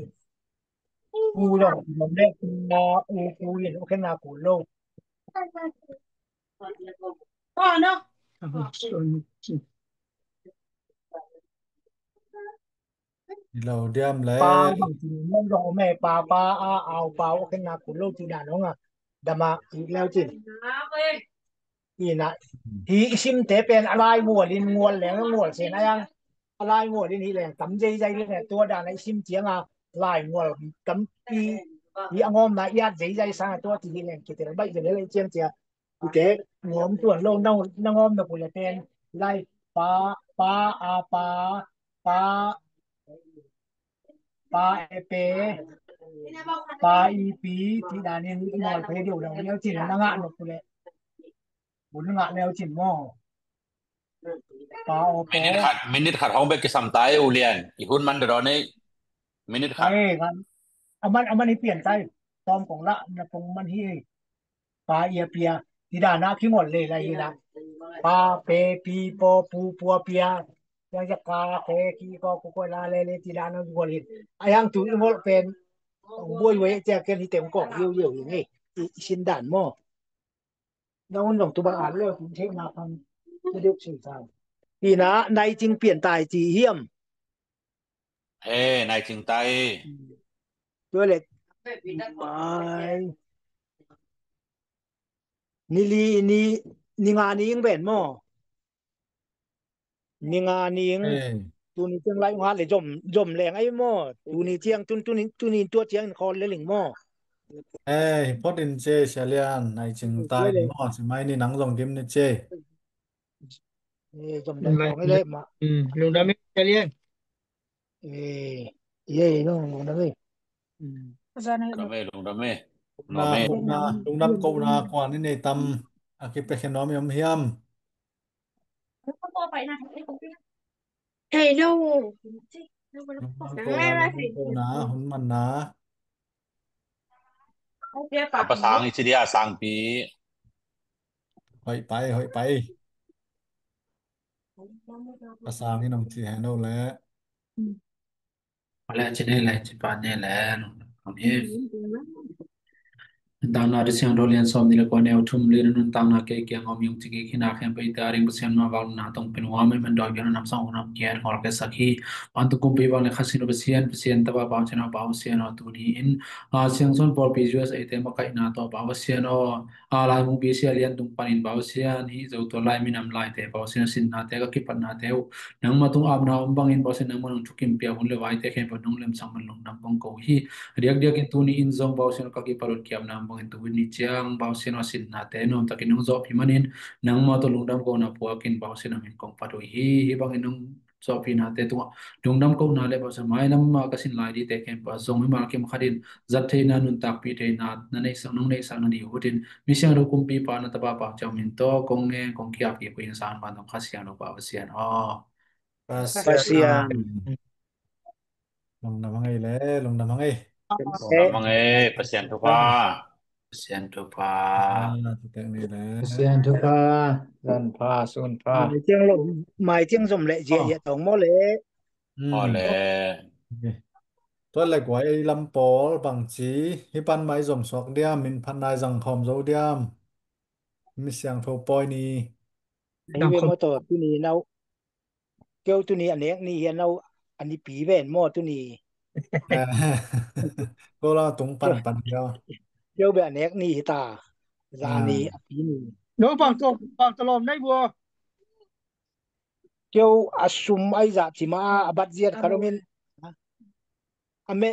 กูดองจีนอมแรง กูนา อู กูเห็นโอเคนากูโลก พอเนาะ ลາວດຽມແລ້ວ ປາບັງຈີນ ລອງແມ່ປາ ປາ ອາ ອາວ ປາວ ໂອເຄນາ ຄຸນໂລຈີນາ ນ້ອງອາ ດາມາ ອີກແລ້ວຈີນ ອີນະ ອີ ອີຊິມເຕເປັນອາລາຍງົວລິນ ງົວແຫຼງ ງົວເສນອາຍັງ ອາລາຍງົວລິນ ຮີແຫຼງ ຕຳໃຫຍ່ໆ ນີ້ແຫຼະ ຕົວດານ ອີຊິມຈຽງອາ ລາຍງົວລຳ ຕຳ ອີ ອີອາງອມນາ ອາດໃຫຍ່ໆ ສາງຕົວ ທີ່ຮີແຫຼງ ເກເຕລະໄບ ເກເຕລະໄບ ຈຽງເຈຍ ອີເຕ ງອມຕົວໂລ ນາງ ນາງອມນະ ຜູ້ລະເປັນ ໄລ ປາ ປາ ອາ ປາ ປາ ປາເອເປ ປາອີປີ ທີ່ດານີ້ ງອມເພດຽວ ດຽວ ດຽວ ຈິນນະງະ ນະ ຜູ້ລະ ບຸນງະ ແລ້ວຈິນ ງອ ປາໂອ ປອ ມິນິດຂັດ ມິນິດຂັດ ຫ້ອງເບັກກິສຳຕາຍ ອູລຽນ ອີຮຸນມັນດອນນີ້ ມິນິດຂັດ ເອີ ຄັນ ອາມັນ ອາມັນໃຫ້ປ່ຽນໃສ່ ຕອມກອງລະ ນະ ປົງມັນຮີ ປາເອຍປຽ ຕິດານະ ຄິງອນເລໄລນະ ປາເປ ປີ ປອ ປູ ປົວ ເປຍ ຍັງຈະກາ ເຄ ຄີ ກອ ກຸ ກວຍ ລາ ເລ ເລ ຕິດານະ ກຸ ກວຍ ລິນ ອາຍັງ ຕູ ອີງອ ເປັນ ບວຍ ເວ ແຈ ເກນ ທີ່ເຕັມກອງ ເຢວ ເຢວ ອີນີ້ ອີ ຊິນດານ ມໍ ນາງ ນ້ອງ ຕຸບາອານ ເລີ ກຸງເທບ ນາ ພັງ ສະດວກ ສື່ສານ ປີນາ ໃນຈຶ່ງປ່ຽນຕາຍ ຈີ ຫຽມ ເອີ ນາຍຈຶ່ງໄຕ ຕົວເລັກ ມາຍ ນີລີ ນີ ນີງາ ນີງແບນໝໍ ນີງາ ນີງ ເອີ ຕູນີຈຽງໄລຫວານເລີ ຈົມ ຈົມແລງໄອ້ໝໍ ຕູນີຈຽງ ຕູ ຕູນີ ຕູນີຕົວຈຽງຄອນເລລິງໝໍ ເອີ ພອດດິນເຈ ຊາລຽນ ນາຍຈຶ່ງໄຕໝໍ ສະໄໝນີ້ນັງລົງດິມນີ້ເຈ ເອີ ຈຳໄດ້ ໄດ້ ໄດ້ ໄດ້ມາ ອືມ ລຸງດຳ ຈະລຽງ ເອີ ເອີ ເນາະ ລຸງດຳ ອືມ ດຳເອ ລຸງດຳເອ ນາ ນາ ລຸງດຳ ເກົານາ ກວ່ານີ້ ໃນຕຳ ອາ ເກັບໄປແຄ່ນ້ອຍ ຍອມຮຽມ ເຮໂລ ລຸງດຳ ເກົານາ ຮຸນມັນນາ ພາສາອັງກິດ ສາງປີ ຫ້ອຍໄປ ຫ້ອຍໄປ ພາສາອັງກິດ ນ້ອງຊິໃຫ້ໂນແລະ ອືມ ແລະ ຈະໄດ້ແລະ ຈະປານແນ່ແລະ ນ້ອງ ນ້ອງເອ ຕາງໜ້າທີ່ສຽງໂດດລຽນສອມນີ້ລະກວ່າແນວທຸມເລີນະນຸນຕາງໜ້າເກກຽງອອມຍົງຈິກກິກຫິນາແຄມໄປຕາເລັງປະຊຽນມາວາງໜ້າຕ້ອງເປັນຫວາ ແມ່ນມັນດອຍເກີນນຳສອງນຳກຽດຮອດແກ່ສັກຮີ ປານຕຸກຸມປີວາງໃນຄາສິໂນປະຊຽນ ປະຊຽນຕະວາປາວຊະນະປາວຊຽນອອ ຕູດີອິນ ອາຊຽງຊົນປອລປີ ຢູເອສເອ ເຕມະໄກນາຕໍ່ປາວຊຽນອອ ອາລາຍມຸງປີເຊຍລຽນຕຸງປານິນປາວຊຽນ ຮີໂຈຕົວລາຍມີນຳລາຍແຕ່ປາວຊຽນ ສິນນາແຕ່ກະກິດປັດນາແຕ່ ນາງມາຕຸງອາບນາອອມບັງອິນປາວຊຽນ ນາງມານຸງທຸກກິມປຽວຮຸນເລວາຍແຕ່ແຄມປະນຸງເລັມສັງມັນລົງນຳກົງໂກຮີ ດຽກດຽກກິນຕູນີອິນຊົງປາວຊຽນ ກະກິດປະລຸນກຽມນາອຳບັງອິນຕູວິນນີຈຽງປາວຊຽນອອ ສິນນາແຕ່ນອມຕະກິນນົງເຈາະພີມານິນ ນາງມາຕຸງລຸງດຳໂກນາປົວກິນປາວຊຽນອອ ເຫັນກົງປາດຸຍຮີ ຮີບັງອິນນົງ ຊອບພີນາແຕ່ຕົວ ລຸງດຳກົກນາ ແລະ ບໍ່ສະໝາຍນຳມາກະສິນລາຍດີແຕ່ແຄມປະສົງ ວິມານເຂັມຂັດດິນ ຈັດເທນານຸນຕາກປີເທນາ ນະເນສະໜົງເນສະນະດີໂຫດິນ ມີສຽງດູກຸມປີປານະຕະບາປາກເຈົ້າມິນໂຕ ກົງແງ ກົງຂຽບ ເກປຸຍສານ ບານຕ້ອງຄາສຽງດູປາວະເຊຍນອ ປາສຽນ ປາສຽນ ລົງນຳມັງເອີຍແລ ລົງນຳມັງເອີຍ ລົງນຳມັງເອີຍ ປາສຽນທຸພາ ປາສຽນທຸພາ ປາສຽນທຸພາ ລັນພາ ສູນພາ ໝາຍຈຽງລົມ ໝາຍຈຽງສົມແລະ ເຢຍ ເຢຍຕອງໝໍແລ ອືມ ອໍແລ ຕົວແລກໄວລຳປອລ ບັງຈີ ຮີປັນໄມສົມຊອກດຽມ ມິນພັນນາຍສັງຄອມໂຊດຽມ ມີສຽງໂທປ່ອຍນີ້ ໄອເວມາຕໍ່ທີ່ນີ້ເນາະ ເກີວຕຸນີ້ອະແນກນີ້ເຫັນເອົາ ອັນນີ້ປີແວ່ນໝໍຕຸນີ້ ໂຕລາວຕຸງປັນປັນດຽວ ເກີວແບບອະແນກນີ້ຕາ ລານີ້ອະປີນີ້ ໂນ ບາງຕົວ ບາງຕະຫຼອມໄດ້ບໍ່ ເກີວອາຊຸມໄອຈາຕິມາອາບັດເຢັດຄາໂຣມິນ ອາເມ